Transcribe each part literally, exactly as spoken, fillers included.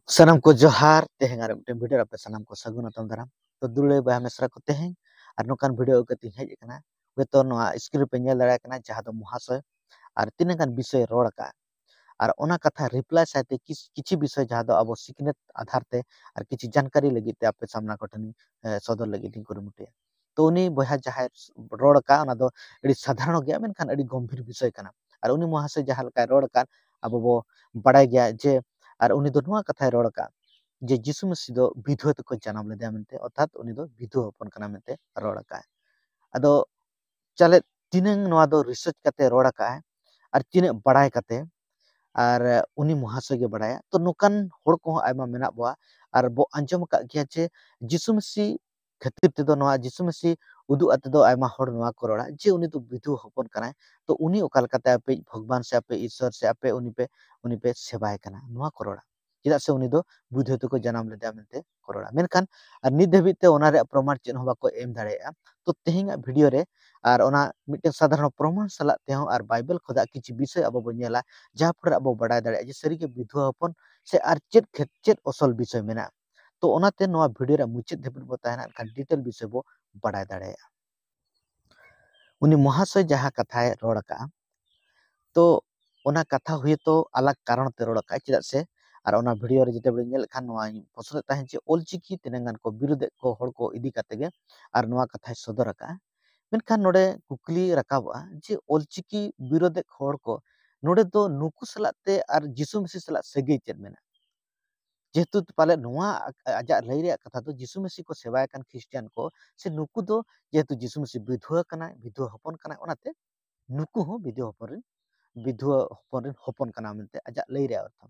ᱥᱟᱱᱟᱢ ᱠᱚ ᱡᱚᱦᱟᱨ᱾ ᱛᱮᱦᱮᱧ ᱟᱨ ᱢᱤᱫᱴᱮᱱ ᱵᱷᱤᱰᱤᱭᱳ ᱨᱮ ᱟᱯᱮ ᱥᱟᱱᱟᱢ ᱠᱚ ᱥᱟᱹᱜᱩᱱ ᱟᱛᱟᱝ ᱫᱟᱨᱟᱢ᱾ ᱛᱚ ᱫᱩᱞᱟᱹᱲᱤᱭᱟᱹ ᱵᱚᱭᱦᱟ ᱢᱤᱥᱨᱟ ᱠᱚ, ᱛᱮᱦᱮᱧ ᱟᱨ ᱱᱚᱝᱠᱟᱱ ᱵᱷᱤᱰᱤᱭᱳ ᱟᱹᱜᱩ ᱠᱟᱛᱮᱧ ᱦᱮᱡ ᱟᱠᱟᱱᱟ᱾ ᱦᱚᱭᱛᱳ ᱱᱚᱣᱟ ᱥᱠᱨᱤᱱ ᱨᱮᱯᱮ ᱧᱮᱞ ᱫᱟᱲᱮᱭᱟᱜ ᱠᱟᱱᱟ, ᱡᱟᱦᱟᱸ ᱫᱚ ᱢᱚᱦᱟᱥᱚᱭ ᱟᱨ ᱛᱤᱱᱟᱹᱜ ᱜᱟᱱ ᱵᱤᱥᱚᱭ ᱨᱚᱲ ᱟᱠᱟᱫᱼᱟ, ᱟᱨ ᱚᱱᱟ ᱠᱟᱛᱷᱟ ᱨᱤᱯᱞᱟᱭ ᱥᱟᱶᱛᱮ ᱠᱤᱪ- ᱠᱤᱪᱷᱩ ᱵᱤᱥᱚᱭ ᱡᱟᱦᱟᱸ ᱫᱚ ᱟᱵᱚ ᱥᱤᱠᱷᱱᱟᱹᱛ ᱟᱫᱷᱟᱨ ᱛᱮ ᱟᱨ ᱠᱤᱪᱷᱩ ᱡᱟᱱᱠᱟᱨᱤ ᱞᱟᱹᱜᱤᱫ ᱛᱮ ᱟᱯᱮ ᱥᱟᱢᱱᱟ ᱠᱚᱴᱷᱮᱱᱤᱧ, ᱮ, ᱥᱚᱫᱚᱨ ᱞᱟᱹᱜᱤᱫ ᱤᱧ ᱠᱩᱨᱩᱢᱩᱴᱩᱭᱟ᱾ ᱛᱚ ᱩᱱᱤ ᱵᱚᱭᱦᱟ ᱡᱟᱦᱟᱸᱭ ᱨᱚᱲ ᱟᱠᱟᱫ, ᱚᱱᱟ ᱫᱚ ᱟᱹᱰᱤ ᱥᱟᱫᱷᱟᱨᱚᱱ ᱜᱮᱭᱟ, ᱢᱮᱱᱠᱷᱟᱱ ᱟᱹᱰᱤ ᱜᱚᱢᱵᱷᱤᱨ ᱵᱤᱥᱚᱭ ᱠᱟᱱᱟ᱾ ᱟᱨ ᱩᱱᱤ ᱢᱚᱦᱟᱥᱚᱭ ᱡᱟᱦᱟᱸ ᱞᱮᱠᱟᱭ ᱨᱚᱲ ᱟᱠᱟᱫ, ᱟᱵᱚ ᱵᱚ ᱵᱟᱲᱟᱭ ᱜᱮᱭᱟ ᱡᱮ, ᱟᱨ ᱩᱱᱤ ᱫᱚ ᱱᱚᱣᱟ ᱠᱟᱛᱷᱟᱭ ᱨᱚᱲ ᱟᱠᱟᱫ ᱡᱮ ᱡᱤᱥᱩ ᱢᱟᱹᱥᱤ ᱫᱚ ᱵᱤᱫᱷᱣᱟᱹ ᱛᱮᱠᱚ ᱡᱟᱱᱟᱢ ᱞᱮᱫᱮᱭᱟ ᱢᱮᱱᱛᱮ, ᱚᱨᱛᱷᱟᱛ ᱩᱱᱤ ᱫᱚ ᱵᱤᱫᱷᱣᱟᱹ ᱦᱚᱯᱚᱱ ᱠᱟᱱᱟ ᱢᱮᱱᱛᱮ ᱨᱚᱲ ᱟᱠᱟᱫ᱾ ᱟᱫᱚ ᱪᱟᱞᱮᱫ ᱛᱤᱱᱟᱹᱝ ᱱᱚᱣᱟ ᱫᱚ ᱨᱤᱥᱟᱨᱪ ᱠᱟᱛᱮ ᱨᱚᱲ ᱟᱠᱟᱫᱼᱟᱭ ᱟᱨ ᱛᱤᱱᱟᱹᱜ ᱵᱟᱲᱟᱭ ᱠᱟᱛᱮ, ᱟᱨ ᱩᱱᱤ ᱢᱚᱦᱟᱥᱚᱭ ᱜᱮ ᱵᱟᱲᱟᱭᱟ᱾ ᱛᱚ ᱱᱚᱝᱠᱟᱱ ᱦᱚᱲ ᱠᱚᱦᱚᱸ ᱟᱭᱢᱟ ᱢᱮᱱᱟᱜ ᱵᱚᱣᱟ, ᱟᱨ ᱵᱚ ᱟᱸᱡᱚᱢ ᱟᱠᱟᱫ ᱜᱮᱭᱟ ᱡᱮ ᱡᱤᱥᱩ ᱢᱟᱹᱥᱤ ᱠᱷᱟᱹᱛᱤᱨ ᱛᱮᱫᱚ, ᱱᱚᱣᱟ ᱡᱤᱥᱩ ᱢᱟᱹᱥᱤ ᱩᱫᱩᱜ ᱟᱛᱮ ᱫᱚ ᱟᱭᱢᱟ ᱦᱚᱲ ᱱᱚᱣᱟ ᱠᱚ ᱨᱚᱲᱟ ᱡᱮ ᱩᱱᱤ ᱫᱚ ᱵᱤᱫᱷᱩ ᱦᱚᱯᱚᱱ ᱠᱟᱱᱟᱭ, ᱛᱚ ᱩᱱᱤ ᱚᱠᱟ ᱞᱮᱠᱟᱛᱮ ᱟᱯᱮᱭᱤᱡ ᱵᱷᱚᱜᱽᱵᱟᱱ ᱥᱮ ᱟᱯᱮ ᱤᱥᱥᱚᱨ ᱥᱮ ᱟᱯᱮ ᱩᱱᱤ ᱯᱮ, ᱩᱱᱤ ᱯᱮ ᱥᱮᱵᱟᱭ ᱠᱟᱱᱟ, ᱱᱚᱣᱟ ᱠᱚ ᱨᱚᱲᱟ᱾ ᱪᱮᱫᱟᱜ ᱥᱮ ᱩᱱᱤ ᱫᱚ ᱵᱤᱫᱷᱩ ᱛᱮᱠᱚ ᱡᱟᱱᱟᱢ ᱞᱮᱫᱮᱭᱟ ᱢᱮᱱᱛᱮ ᱠᱚ ᱨᱚᱲᱟ᱾ ᱢᱮᱱᱠᱷᱟᱱ ᱟᱨ ᱱᱤᱛ ᱫᱷᱟᱹᱵᱤᱡ ᱛᱮ ᱚᱱᱟ ᱨᱮᱭᱟᱜ ᱯᱨᱚᱢᱟᱱ ᱪᱮᱫ ᱦᱚᱸ ᱵᱟᱠᱚ ᱮᱢ ᱫᱟᱲᱮᱭᱟᱜᱼᱟ᱾ ᱛᱚ ᱛᱮᱦᱮᱧᱟᱜ ᱵᱷᱤᱰᱤᱭᱳ ᱨᱮ ᱟᱨ ᱚᱱᱟ ᱢᱤᱫᱴᱮᱱ ᱥᱟᱫᱷᱟᱨᱚᱱ ᱯᱨᱚᱢᱟᱱ ᱥᱟᱞᱟᱜ ᱛᱮᱦᱚᱸ ᱟᱨ ᱵᱟᱭᱵᱮᱞ ᱠᱷᱚᱱᱟᱜ ᱠᱤᱪᱷᱩ ᱵᱤᱥᱚᱭ ᱟᱵᱚ ᱵᱚ ᱧᱮᱞᱟ, ᱡᱟᱦᱟᱸ ᱯᱚᱨᱮ ᱟᱵᱚ ᱵᱟᱰᱟᱭ ᱫᱟᱲᱮᱭᱟᱜᱼᱟ ᱡᱮ ᱥᱟᱹᱨᱤᱜᱮ ᱵᱤᱫᱷᱩᱣᱟᱹ ᱦᱚᱯᱚᱱ ᱥᱮ ᱟᱨ ᱪᱮᱫ ᱠᱷᱮᱛ-, ᱪᱮᱫ ᱚᱥᱚᱞ ᱵᱤᱥᱚᱭ ᱢᱮᱱᱟᱜᱼᱟ᱾ ᱛᱚ ᱚᱱᱟᱛᱮ ᱱᱚᱣᱟ ᱵᱷᱤᱰᱤᱭᱳ ᱨᱮ ᱢᱩᱪᱟᱹᱫ ᱫᱷᱟᱹᱵᱤᱡ ᱵᱚ ᱛᱟᱦᱮᱱᱟ, ᱮᱱᱠᱷᱟᱱ ᱰᱤᱴᱮᱞ ᱵᱤᱥᱚᱭ ᱵᱚ ᱵᱟᱰᱟᱭ ᱫᱟᱲᱮᱭᱟᱜᱼᱟ᱾ ᱩᱱᱤ ᱢᱚᱦᱟᱥᱚᱭ ᱡᱟᱦᱟᱸ ᱠᱟᱛᱷᱟᱭ ᱨᱚᱲ ᱟᱠᱟᱫᱼᱟ, ᱛᱚ ᱚᱱᱟ ᱠᱟᱛᱷᱟ ᱦᱚᱭᱛᱳ ᱟᱞᱟᱜᱽ ᱠᱟᱨᱚᱱ ᱛᱮ ᱨᱚᱲ ᱟᱠᱟᱫᱼᱟᱭ, ᱪᱮᱫᱟᱜ ᱥᱮ ᱟᱨ ᱚᱱᱟ ᱵᱷᱤᱰᱤᱭᱳ ᱨᱮ ᱡᱩᱫᱤ ᱵᱚᱱ ᱧᱮᱞᱮᱫ ᱠᱷᱟᱱ, ᱱᱚᱣᱟᱧ ᱯᱚᱥᱱᱚᱜ ᱛᱟᱦᱮᱸᱫ ᱡᱮ ᱚᱞᱪᱤᱠᱤ ᱛᱤᱱᱟᱹᱜ ᱜᱟᱱ ᱠᱚ ᱵᱤᱨᱳᱫᱮᱫ ᱠᱚ ᱦᱚᱲ ᱠᱚ ᱤᱫᱤ ᱠᱟᱛᱮ ᱜᱮ ᱟᱨ ᱱᱚᱣᱟ ᱠᱟᱛᱷᱟᱭ ᱥᱚᱫᱚᱨ ᱟᱠᱟᱫᱼᱟ᱾ ᱢᱮᱱᱠᱷᱟᱱ ᱱᱚᱰᱮ ᱠᱩᱠᱞᱤ ᱨᱟᱠᱟᱵᱚᱜᱼᱟ ᱡᱮ ᱚᱞᱪᱤᱠᱤ ᱵᱤᱨᱳᱫᱮᱫ ᱦᱚᱲ ᱠᱚ ᱱᱚᱰᱮ ᱫᱚ ᱱᱩᱠᱩ ᱥᱟᱞᱟᱜ ᱛᱮ ᱟᱨ ᱡᱤᱥᱩ ᱢᱟᱹᱥᱤ ᱥᱟᱞᱟᱜ ᱥᱟᱹᱜᱟᱹᱭ ᱪᱮᱫ ᱢᱮᱱᱟᱜᱼᱟ? ᱡᱮᱦᱮᱛᱩ ᱯᱟᱞᱮ ᱱᱚᱣᱟ ᱟ-, ᱟᱡᱟᱜ ᱞᱟᱹᱭ ᱨᱮᱭᱟᱜ ᱠᱟᱛᱷᱟ ᱫᱚ ᱡᱤᱥᱩ ᱢᱟᱹᱥᱤ ᱠᱚ ᱥᱮᱵᱟᱭ ᱠᱟᱱ ᱠᱷᱨᱤᱥᱴᱤᱭᱟᱱ ᱠᱚ, ᱥᱮ ᱱᱩᱠᱩ ᱫᱚ ᱡᱮᱦᱮᱛᱩ ᱡᱤᱥᱩ ᱢᱟᱹᱥᱤ ᱵᱤᱫᱷᱩᱣᱟᱹ ᱠᱟᱱᱟᱭ, ᱵᱤᱫᱷᱩᱣᱟᱹ ᱦᱚᱯᱚᱱ ᱠᱟᱱᱟᱭ, ᱚᱱᱟᱛᱮ ᱱᱩᱠᱩ ᱦᱚᱸ ᱵᱤᱫᱷᱩᱣᱟᱹ ᱦᱚᱯᱚᱱ ᱨᱮᱱ, ᱵᱤᱫᱷᱩᱣᱟᱹ ᱦᱚᱯᱚᱱ ᱨᱮᱱ ᱦᱚᱯᱚᱱ ᱠᱟᱱᱟ ᱢᱮᱱᱛᱮ ᱟᱡᱟᱜ ᱞᱟᱹᱭ ᱨᱮᱭᱟᱜ ᱚᱨᱛᱷᱚ᱾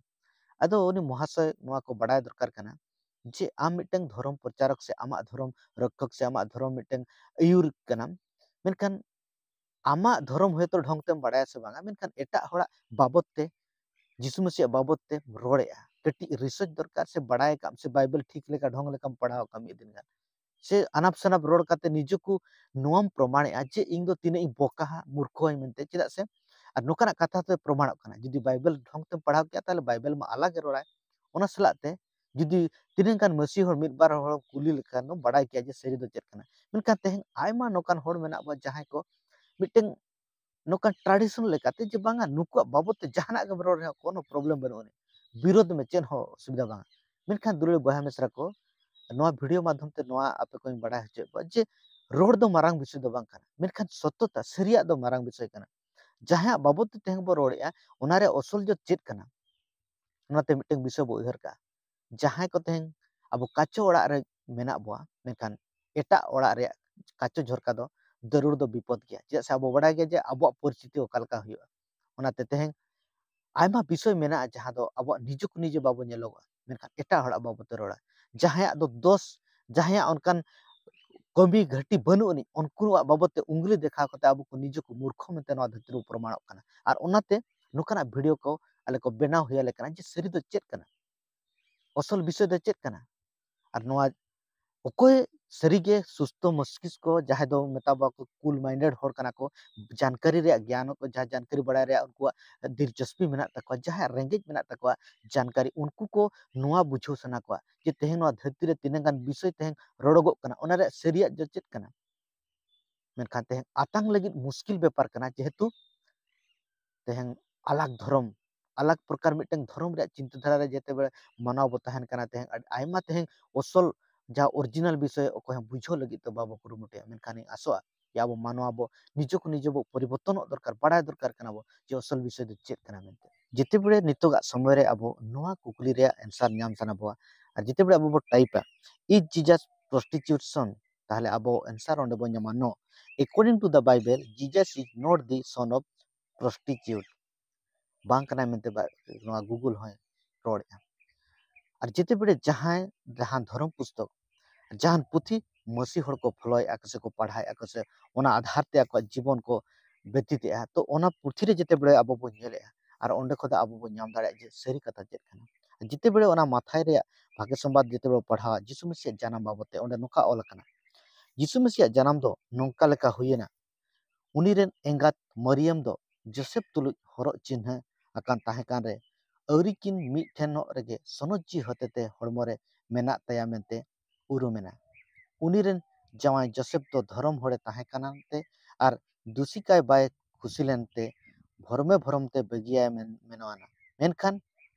ᱟᱫᱚ ᱩᱱᱤ ᱢᱚᱦᱟᱥᱚᱭ ᱱᱚᱣᱟ ᱠᱚ ᱵᱟᱰᱟᱭ ᱫᱚᱨᱠᱟᱨ ᱠᱟᱱᱟ ᱡᱮ ᱟᱢ ᱢᱤᱫᱴᱟᱝ ᱫᱷᱚᱨᱚᱢ ᱯᱨᱚᱪᱟᱨᱚᱠ ᱥᱮ ᱟᱢᱟᱜ ᱫᱷᱚᱨᱚᱢ ᱨᱚᱠᱠᱷᱚᱠ ᱥᱮ ᱟᱢᱟᱜ ᱫᱷᱚᱨᱚᱢ ᱢᱤᱫᱴᱟᱝ ᱟᱹᱭᱩᱨ ᱠᱟᱱᱟᱢ, ᱢᱮᱱᱠᱷᱟᱱ ᱟᱢᱟᱜ ᱫᱷᱚᱨᱚᱢ ᱦᱚᱭᱛᱳ ᱰᱷᱚᱝ ᱛᱮᱢ ᱵᱟᱲᱟᱭᱟ ᱥᱮ ᱵᱟᱝᱟ, ᱢᱮᱱᱠᱷᱟᱱ ᱮᱴᱟᱜ ᱦᱚᱲᱟᱜ ᱵᱟᱵᱚᱛ ᱛᱮ, ᱡᱤᱥᱩ ᱢᱟᱹᱥᱤᱭᱟᱜ ᱵᱟᱵᱚᱛ ᱛᱮᱢ ᱨᱚᱲᱮᱜᱼᱟ, ᱠᱟᱹᱴᱤᱡ ᱨᱤᱥᱟᱨᱪ ᱫᱚᱨᱠᱟᱨ, ᱥᱮ ᱵᱟᱲᱟᱭ ᱠᱟᱜ ᱟᱢ, ᱥᱮ ᱵᱟᱭᱵᱮᱞ ᱴᱷᱤᱠ ᱞᱮᱠᱟ ᱰᱷᱚᱝ ᱞᱮᱠᱟᱢ ᱯᱟᱲᱦᱟᱣ ᱠᱟᱜᱼᱟ ᱢᱤᱫ ᱫᱤᱱ ᱜᱟᱱ᱾ ᱥᱮ ᱟᱱᱟᱯ ᱥᱟᱱᱟᱯ ᱨᱚᱲ ᱠᱟᱛᱮ ᱱᱤᱡᱮ ᱠᱚ ᱱᱚᱣᱟᱢ ᱯᱨᱚᱢᱟᱬᱮᱜᱼᱟ ᱡᱮ ᱤᱧ ᱫᱚ ᱛᱤᱱᱟᱹᱜ ᱤᱧ ᱵᱚᱠᱟᱦᱟ, ᱢᱩᱨᱠᱷᱚᱣᱟᱹᱧ ᱢᱮᱱᱛᱮ᱾ ᱪᱮᱫᱟᱜ ᱥᱮ ᱟᱨ ᱱᱚᱝᱠᱟᱱᱟᱜ ᱠᱟᱛᱷᱟ ᱛᱮ ᱯᱨᱚᱢᱟᱬᱚᱜ ᱠᱟᱱᱟ, ᱡᱩᱫᱤ ᱵᱟᱭᱵᱮᱞ ᱰᱷᱚᱝ ᱛᱮᱢ ᱯᱟᱲᱦᱟᱣ ᱠᱮᱜᱼᱟ, ᱛᱟᱦᱞᱮ ᱵᱟᱭᱵᱮᱞ ᱢᱟ ᱟᱞᱟᱜᱽ ᱮ ᱨᱚᱲᱟᱭ, ᱚᱱᱟ ᱥᱟᱞᱟᱜ ᱛᱮ ᱡᱩᱫᱤ ᱛᱤᱱᱟᱹᱜ ᱜᱟᱱ ᱢᱟᱹᱥᱤ ᱦᱚᱲ ᱢᱤᱫ ᱵᱟᱨ ᱦᱚᱲ ᱠᱩᱞᱤ ᱞᱮᱠᱷᱟᱱ ᱫᱚ ᱵᱟᱰᱟᱭ ᱠᱮᱭᱟ ᱡᱮ ᱥᱟᱹᱨᱤ ᱫᱚ ᱪᱮᱫ ᱠᱟᱱᱟ᱾ ᱢᱮᱱᱠᱷᱟᱱ ᱛᱮᱦᱮᱧ ᱟᱭᱢᱟ ᱱᱚᱝᱠᱟᱱ ᱦᱚᱲ ᱢᱮᱱᱟᱜ ᱵᱚᱱᱟ ᱡᱟᱦᱟᱸᱭ ᱠᱚ ᱢᱤᱫᱴᱮᱱ ᱱᱚᱝᱠᱟᱱ tradition ᱞᱮᱠᱟᱛᱮ ᱡᱮ ᱵᱟᱝᱟ ᱱᱩᱠᱩᱣᱟᱜ ᱵᱟᱵᱚᱫ ᱛᱮ ᱡᱟᱦᱟᱱᱟᱜ ᱜᱮᱢ ᱨᱚᱲ ᱨᱮᱦᱚᱸ ᱠᱳᱱᱳ problem ᱵᱟᱹᱱᱩᱜ ᱟᱹᱱᱤᱡ, ᱵᱤᱨᱳᱫᱷ ᱢᱮ, ᱪᱮᱫ ᱦᱚᱸ ᱚᱥᱩᱵᱤᱫᱷᱟ ᱵᱟᱝᱟ᱾ ᱢᱮᱱᱠᱷᱟᱱ ᱫᱩᱞᱟᱹᱲ ᱵᱚᱭᱦᱟ ᱢᱤᱥᱨᱟ ᱠᱚ, ᱱᱚᱣᱟ video ᱢᱟᱫᱽᱫᱷᱚᱢ ᱛᱮ ᱱᱚᱣᱟ ᱟᱯᱮ ᱠᱚᱧ ᱵᱟᱰᱟᱭ ᱦᱚᱪᱚᱭᱮᱫ ᱠᱚᱣᱟ ᱡᱮ ᱨᱚᱲ ᱫᱚ ᱢᱟᱨᱟᱝ ᱵᱤᱥᱚᱭ ᱫᱚ ᱵᱟᱝ ᱠᱟᱱᱟ, ᱢᱮᱱᱠᱷᱟᱱ ᱥᱚᱛᱚᱛᱟ ᱥᱟᱹᱨᱤᱭᱟᱜ ᱫᱚ ᱢᱟᱨᱟᱝ ᱵᱤᱥᱚᱭ ᱠᱟᱱᱟ᱾ ᱡᱟᱦᱟᱸᱭᱟᱜ ᱵᱟᱵᱚᱫ ᱛᱮ ᱛᱮᱦᱮᱧ ᱵᱚ ᱨᱚᱲᱮᱫᱼᱟ, ᱚᱱᱟ ᱨᱮᱭᱟᱜ ᱚᱥᱚᱞ ᱡᱚ ᱪᱮᱫ ᱠᱟᱱᱟ? ᱚᱱᱟᱛᱮ ᱢᱤᱫᱴᱮᱱ ᱵᱤᱥᱚᱭ ᱵᱚ ᱩᱭᱦᱟᱹᱨ ᱠᱟᱜᱼᱟ, ᱡᱟᱦᱟᱸᱭ ᱠᱚ ᱛᱮᱦᱮᱧ ᱟᱵᱚ ᱠᱟᱪᱚ ᱚᱲᱟᱜ ᱨᱮ ᱢᱮᱱᱟᱜ ᱵᱚᱣᱟ, ᱢᱮᱱᱠᱷᱟᱱ ᱮᱴᱟᱜ ᱚᱲᱟᱜ ᱨᱮᱭᱟᱜ ᱠᱟᱪᱚ ᱡᱷᱚᱨᱠᱟ ᱫᱚ ᱡᱟᱹᱨᱩᱲ ᱫᱚ ᱵᱤᱯᱚᱫ ᱜᱮᱭᱟ᱾ ᱪᱮᱫᱟᱜ ᱥᱮ ᱟᱵᱚ ᱵᱟᱰᱟᱭ ᱜᱮᱭᱟ ᱡᱮ ᱟᱵᱚᱣᱟᱜ ᱯᱚᱨᱤᱥᱛᱷᱤᱛᱤ ᱚᱠᱟ ᱞᱮᱠᱟ ᱦᱩᱭᱩᱜᱼᱟ᱾ ᱚᱱᱟᱛᱮ ᱛᱮᱦᱮᱧ ᱟᱭᱢᱟ ᱵᱤᱥᱚᱭ ᱢᱮᱱᱟᱜᱼᱟ ᱡᱟᱦᱟᱸ ᱫᱚ ᱟᱵᱚᱣᱟᱜ ᱱᱤᱡᱮ ᱠᱚ ᱱᱤᱡᱮ ᱵᱟᱵᱚ ᱧᱮᱞᱚᱜᱚᱜᱼᱟ, ᱢᱮᱱᱠᱷᱟᱱ ᱮᱴᱟᱜ ᱦᱚᱲᱟᱜ ᱵᱟᱵᱚᱛ ᱛᱮ ᱨᱚᱲᱟ᱾ ᱡᱟᱦᱟᱸᱭᱟᱜ ᱫᱚ ᱫᱚᱥ, ᱡᱟᱦᱟᱸᱭᱟᱜ ᱚᱱᱠᱟᱱ ᱠᱟᱹᱢᱤ ᱜᱷᱟᱹᱴᱤ ᱵᱟᱹᱱᱩᱜ ᱟᱹᱱᱤᱡ, ᱩᱱᱠᱩᱣᱟᱜ ᱵᱟᱵᱚᱛ ᱛᱮ ᱩᱝᱜᱽᱞᱤ ᱫᱮᱠᱷᱟᱣ ᱠᱟᱛᱮ ᱟᱵᱚ ᱠᱚ ᱱᱤᱡᱮ ᱠᱚ ᱢᱩᱨᱠᱷᱚ ᱢᱮᱱᱛᱮ ᱱᱚᱣᱟ ᱫᱷᱟᱹᱨᱛᱤ ᱨᱮᱵᱚ ᱯᱨᱚᱢᱟᱬᱚᱜ ᱠᱟᱱᱟ᱾ ᱟᱨ ᱚᱱᱟᱛᱮ ᱱᱚᱝᱠᱟᱱᱟᱜ video ᱠᱚ ᱟᱞᱮ ᱠᱚ ᱵᱮᱱᱟᱣ ᱦᱩᱭ ᱟᱞᱮ ᱠᱟᱱᱟ ᱡᱮ ᱥᱟᱹᱨᱤ ᱫᱚ ᱪᱮᱫ ᱠᱟᱱᱟ, ᱚᱥᱚᱞ ᱵᱤᱥᱚᱭ ᱫᱚ ᱪᱮᱫ ᱠᱟᱱᱟ᱾ ᱟᱨ ᱱᱚᱣᱟ ᱚᱠᱚᱭ ᱥᱟᱹᱨᱤᱜᱮ ᱥᱩᱥᱛᱷᱚ ᱢᱚᱥᱛᱤᱥᱠᱚ, ᱡᱟᱦᱟᱸᱭ ᱫᱚ ᱢᱮᱛᱟ ᱵᱚᱣᱟ ᱠᱚ cool minded ᱦᱚᱲ ᱠᱟᱱᱟ ᱠᱚ, ᱡᱟᱱᱠᱟᱨᱤ ᱨᱮᱭᱟᱜ ᱜᱮᱭᱟᱱ ᱠᱚ, ᱡᱟᱦᱟᱸ ᱡᱟᱱᱠᱟᱨᱤ ᱵᱟᱲᱟᱭ ᱨᱮᱭᱟᱜ ᱩᱱᱠᱩᱣᱟᱜ ᱫᱤᱞᱪᱚᱥᱯᱤ ᱢᱮᱱᱟᱜ ᱛᱟᱠᱚᱣᱟ, ᱡᱟᱦᱟᱸᱭᱟᱜ ᱨᱮᱸᱜᱮᱡ ᱢᱮᱱᱟᱜ ᱛᱟᱠᱚᱣᱟ ᱡᱟᱱᱠᱟᱨᱤ, ᱩᱱᱠᱩ ᱠᱚ ᱱᱚᱣᱟ ᱵᱩᱡᱷᱟᱹᱣ ᱥᱟᱱᱟ ᱠᱚᱣᱟ ᱡᱮ ᱛᱮᱦᱮᱧ ᱱᱚᱣᱟ ᱫᱷᱟᱹᱨᱛᱤ ᱨᱮ ᱛᱤᱱᱟᱹᱜ ᱜᱟᱱ ᱵᱤᱥᱚᱭ ᱛᱮᱦᱮᱧ ᱨᱚᱲᱚᱜᱚᱜ ᱠᱟᱱᱟ, ᱚᱱᱟ ᱨᱮᱭᱟᱜ ᱥᱟᱹᱨᱤᱭᱟᱜ ᱫᱚ ᱪᱮᱫ ᱠᱟᱱᱟ᱾ ᱢᱮᱱᱠᱷᱟᱱ ᱛᱮᱦᱮᱧ ᱟᱛᱟᱝ ᱞᱟᱹᱜᱤᱫ ᱢᱩᱥᱠᱤᱞ ᱵᱮᱯᱟᱨ ᱠᱟᱱᱟ, ᱡᱮᱦᱮᱛᱩ ᱛᱮᱦᱮᱧ ᱟᱞᱟᱜᱽ ᱫᱷᱚᱨᱚᱢ, ᱟᱞᱟᱜᱽ ᱯᱨᱚᱠᱟᱨ ᱢᱤᱫᱴᱟᱝ ᱫᱷᱚᱨᱚᱢ ᱨᱮᱭᱟᱜ ᱪᱤᱱᱛᱟᱹ ᱫᱷᱟᱨᱟ ᱨᱮ ᱡᱮᱛᱮ ᱵᱮᱲᱮ ᱢᱟᱱᱟᱣ ᱵᱚ ᱛᱟᱦᱮᱱ ᱠᱟᱱᱟ, ᱛᱮᱦᱮᱧ ᱟᱹᱰᱤ ᱟᱭᱢᱟ ᱛᱮᱦᱮᱧ ᱚᱥᱚᱞ ᱡᱟᱦᱟᱸ original ᱵᱤᱥᱚᱭ ᱚᱠᱚᱭ ᱦᱚᱸ ᱵᱩᱡᱷᱟᱹᱣ ᱞᱟᱹᱜᱤᱫ ᱫᱚ ᱵᱟᱵᱚ ᱠᱩᱨᱩᱢᱩᱴᱩᱭᱟ᱾ ᱢᱮᱱᱠᱷᱟᱱ ᱤᱧ ᱟᱥᱚᱜᱼᱟ ᱡᱮ ᱟᱵᱚ ᱢᱟᱱᱣᱟ ᱵᱚ ᱱᱤᱡᱮ ᱠᱚ ᱱᱤᱡᱮ ᱵᱚ ᱯᱚᱨᱤᱵᱚᱨᱛᱚᱱᱚᱜ ᱫᱚᱨᱠᱟᱨ, ᱵᱟᱲᱟᱭ ᱫᱚᱨᱠᱟᱨ ᱠᱟᱱᱟ ᱵᱚ ᱡᱮ ᱚᱥᱚᱞ ᱵᱤᱥᱚᱭ ᱫᱚ ᱪᱮᱫ ᱠᱟᱱᱟ ᱢᱮᱱᱛᱮ᱾ ᱡᱮᱛᱮ ᱵᱮᱲᱮ ᱱᱤᱛᱚᱜᱟᱜ ᱥᱚᱢᱚᱭ ᱨᱮ ᱟᱵᱚ ᱱᱚᱣᱟ ᱠᱩᱠᱞᱤ ᱨᱮᱭᱟᱜ answer ᱧᱟᱢ ᱥᱟᱱᱟ ᱵᱚᱣᱟ, ᱟᱨ ᱡᱮᱛᱮ ᱵᱮᱲᱮ ᱟᱵᱚ ᱵᱚ type ᱟ, "Is Jesus prostitution?" ᱛᱟᱦᱞᱮ ᱟᱵᱚ answer ᱚᱸᱰᱮ ᱵᱚᱱ ᱧᱟᱢᱟ, "No. According to the Bible, Jesus is not the son of prostitute." ᱵᱟᱝ ᱠᱟᱱᱟᱭ ᱢᱮᱱᱛᱮ ᱵᱟ-, ᱱᱚᱣᱟ Google ᱦᱚᱸᱭ ᱨᱚᱲᱮᱫᱼᱟ᱾ ᱟᱨ ᱡᱮᱛᱮ ᱵᱮᱲᱮ ᱡᱟᱦᱟᱸᱭ ᱡᱟᱦᱟᱸ ᱫᱷᱚᱨᱚᱢ ᱯᱩᱥᱛᱚᱠ, ᱡᱟᱦᱟᱱ ᱯᱩᱛᱷᱤ ᱢᱟᱹᱥᱤ ᱦᱚᱲ ᱠᱚ ᱯᱷᱚᱞᱚᱭᱮᱫᱼᱟ ᱠᱚ ᱥᱮ ᱠᱚ ᱯᱟᱲᱦᱟᱣᱮᱫᱼᱟ ᱠᱚ ᱥᱮ ᱚᱱᱟ ᱟᱫᱷᱟᱨ ᱛᱮ ᱟᱠᱚᱣᱟᱜ ᱡᱤᱵᱚᱱ ᱠᱚ ᱵᱮᱛᱤᱛᱮᱜᱼᱟ, ᱛᱚ ᱚᱱᱟ ᱯᱩᱛᱷᱤ ᱨᱮ ᱡᱮᱛᱮ ᱵᱮᱲᱮ ᱟᱵᱚ ᱵᱚᱱ ᱧᱮᱞᱮᱫᱼᱟ ᱟᱨ ᱚᱸᱰᱮ ᱠᱷᱚᱱ ᱫᱚ ᱟᱵᱚ ᱵᱚᱱ ᱧᱟᱢ ᱫᱟᱲᱮᱭᱟᱜᱼᱟ ᱡᱮ ᱥᱟᱹᱨᱤ ᱠᱟᱛᱷᱟ ᱪᱮᱫ ᱠᱟᱱᱟ᱾ ᱡᱮᱛᱮ ᱵᱮᱲᱮ ᱚᱱᱟ ᱢᱟᱛᱷᱟᱭ ᱨᱮᱭᱟᱜ ᱵᱷᱟᱜᱮ ᱥᱚᱢᱵᱟᱫ ᱡᱮᱛᱮ ᱵᱮᱲᱮ ᱯᱟᱲᱦᱟᱣᱟ, ᱡᱤᱥᱩ ᱢᱟᱹᱥᱤᱭᱟᱜ ᱡᱟᱱᱟᱢ ᱵᱟᱵᱚᱫ ᱛᱮ ᱚᱸᱰᱮ ᱱᱚᱝᱠᱟ ᱚᱞ ᱟᱠᱟᱱᱟ, ᱡᱤᱥᱩ ᱢᱟᱹᱥᱤᱭᱟᱜ ᱡᱟᱱᱟᱢ ᱫᱚ ᱱᱚᱝᱠᱟ ᱞᱮᱠᱟ ᱦᱩᱭᱮᱱᱟ, ᱩᱱᱤ ᱨᱮᱱ ᱮᱸᱜᱟᱛ ᱢᱟᱨᱤᱭᱟᱢ ᱫᱚ ᱡᱳᱥᱮᱯ ᱛᱩᱞᱩᱡ ᱦᱚᱨᱚᱜ ᱪᱤᱱᱦᱟᱹ ᱟᱠᱟᱱ ᱛᱟᱦᱮᱸ ᱠᱟᱱ ᱨᱮ, ᱟᱹᱣᱨᱤ ᱠᱤᱱ ᱢᱤᱫ ᱴᱷᱮᱱᱚᱜ ᱨᱮᱜᱮ ᱥᱚᱱᱚᱛᱡᱤ ᱦᱚᱛᱮᱛᱮ ᱦᱚᱲᱢᱚ ᱨᱮ ᱢᱮᱱᱟᱜ ᱛᱟᱭᱟ ᱢᱮᱱᱛᱮ ᱩᱨᱩᱢᱮᱱᱟ᱾ ᱩᱱᱤ ᱨᱮᱱ ᱡᱟᱶᱟᱭ ᱡᱳᱥᱮᱯ ᱫᱚ ᱫᱷᱚᱨᱚᱢ ᱦᱚᱲᱮ ᱛᱟᱦᱮᱸ ᱠᱟᱱᱟ ᱛᱮ ᱟᱨ ᱫᱩᱥᱤ ᱠᱟᱭ ᱵᱟᱭ ᱠᱩᱥᱤ ᱞᱮᱱᱛᱮ ᱵᱷᱚᱨᱢᱮ ᱵᱷᱚᱨᱚᱢ ᱛᱮ ᱵᱟᱹᱜᱤᱭᱟᱭ ᱢᱮᱱ-, ᱢᱮᱱᱚᱜᱼᱟ᱾ ᱢᱮᱱᱠᱷᱟᱱ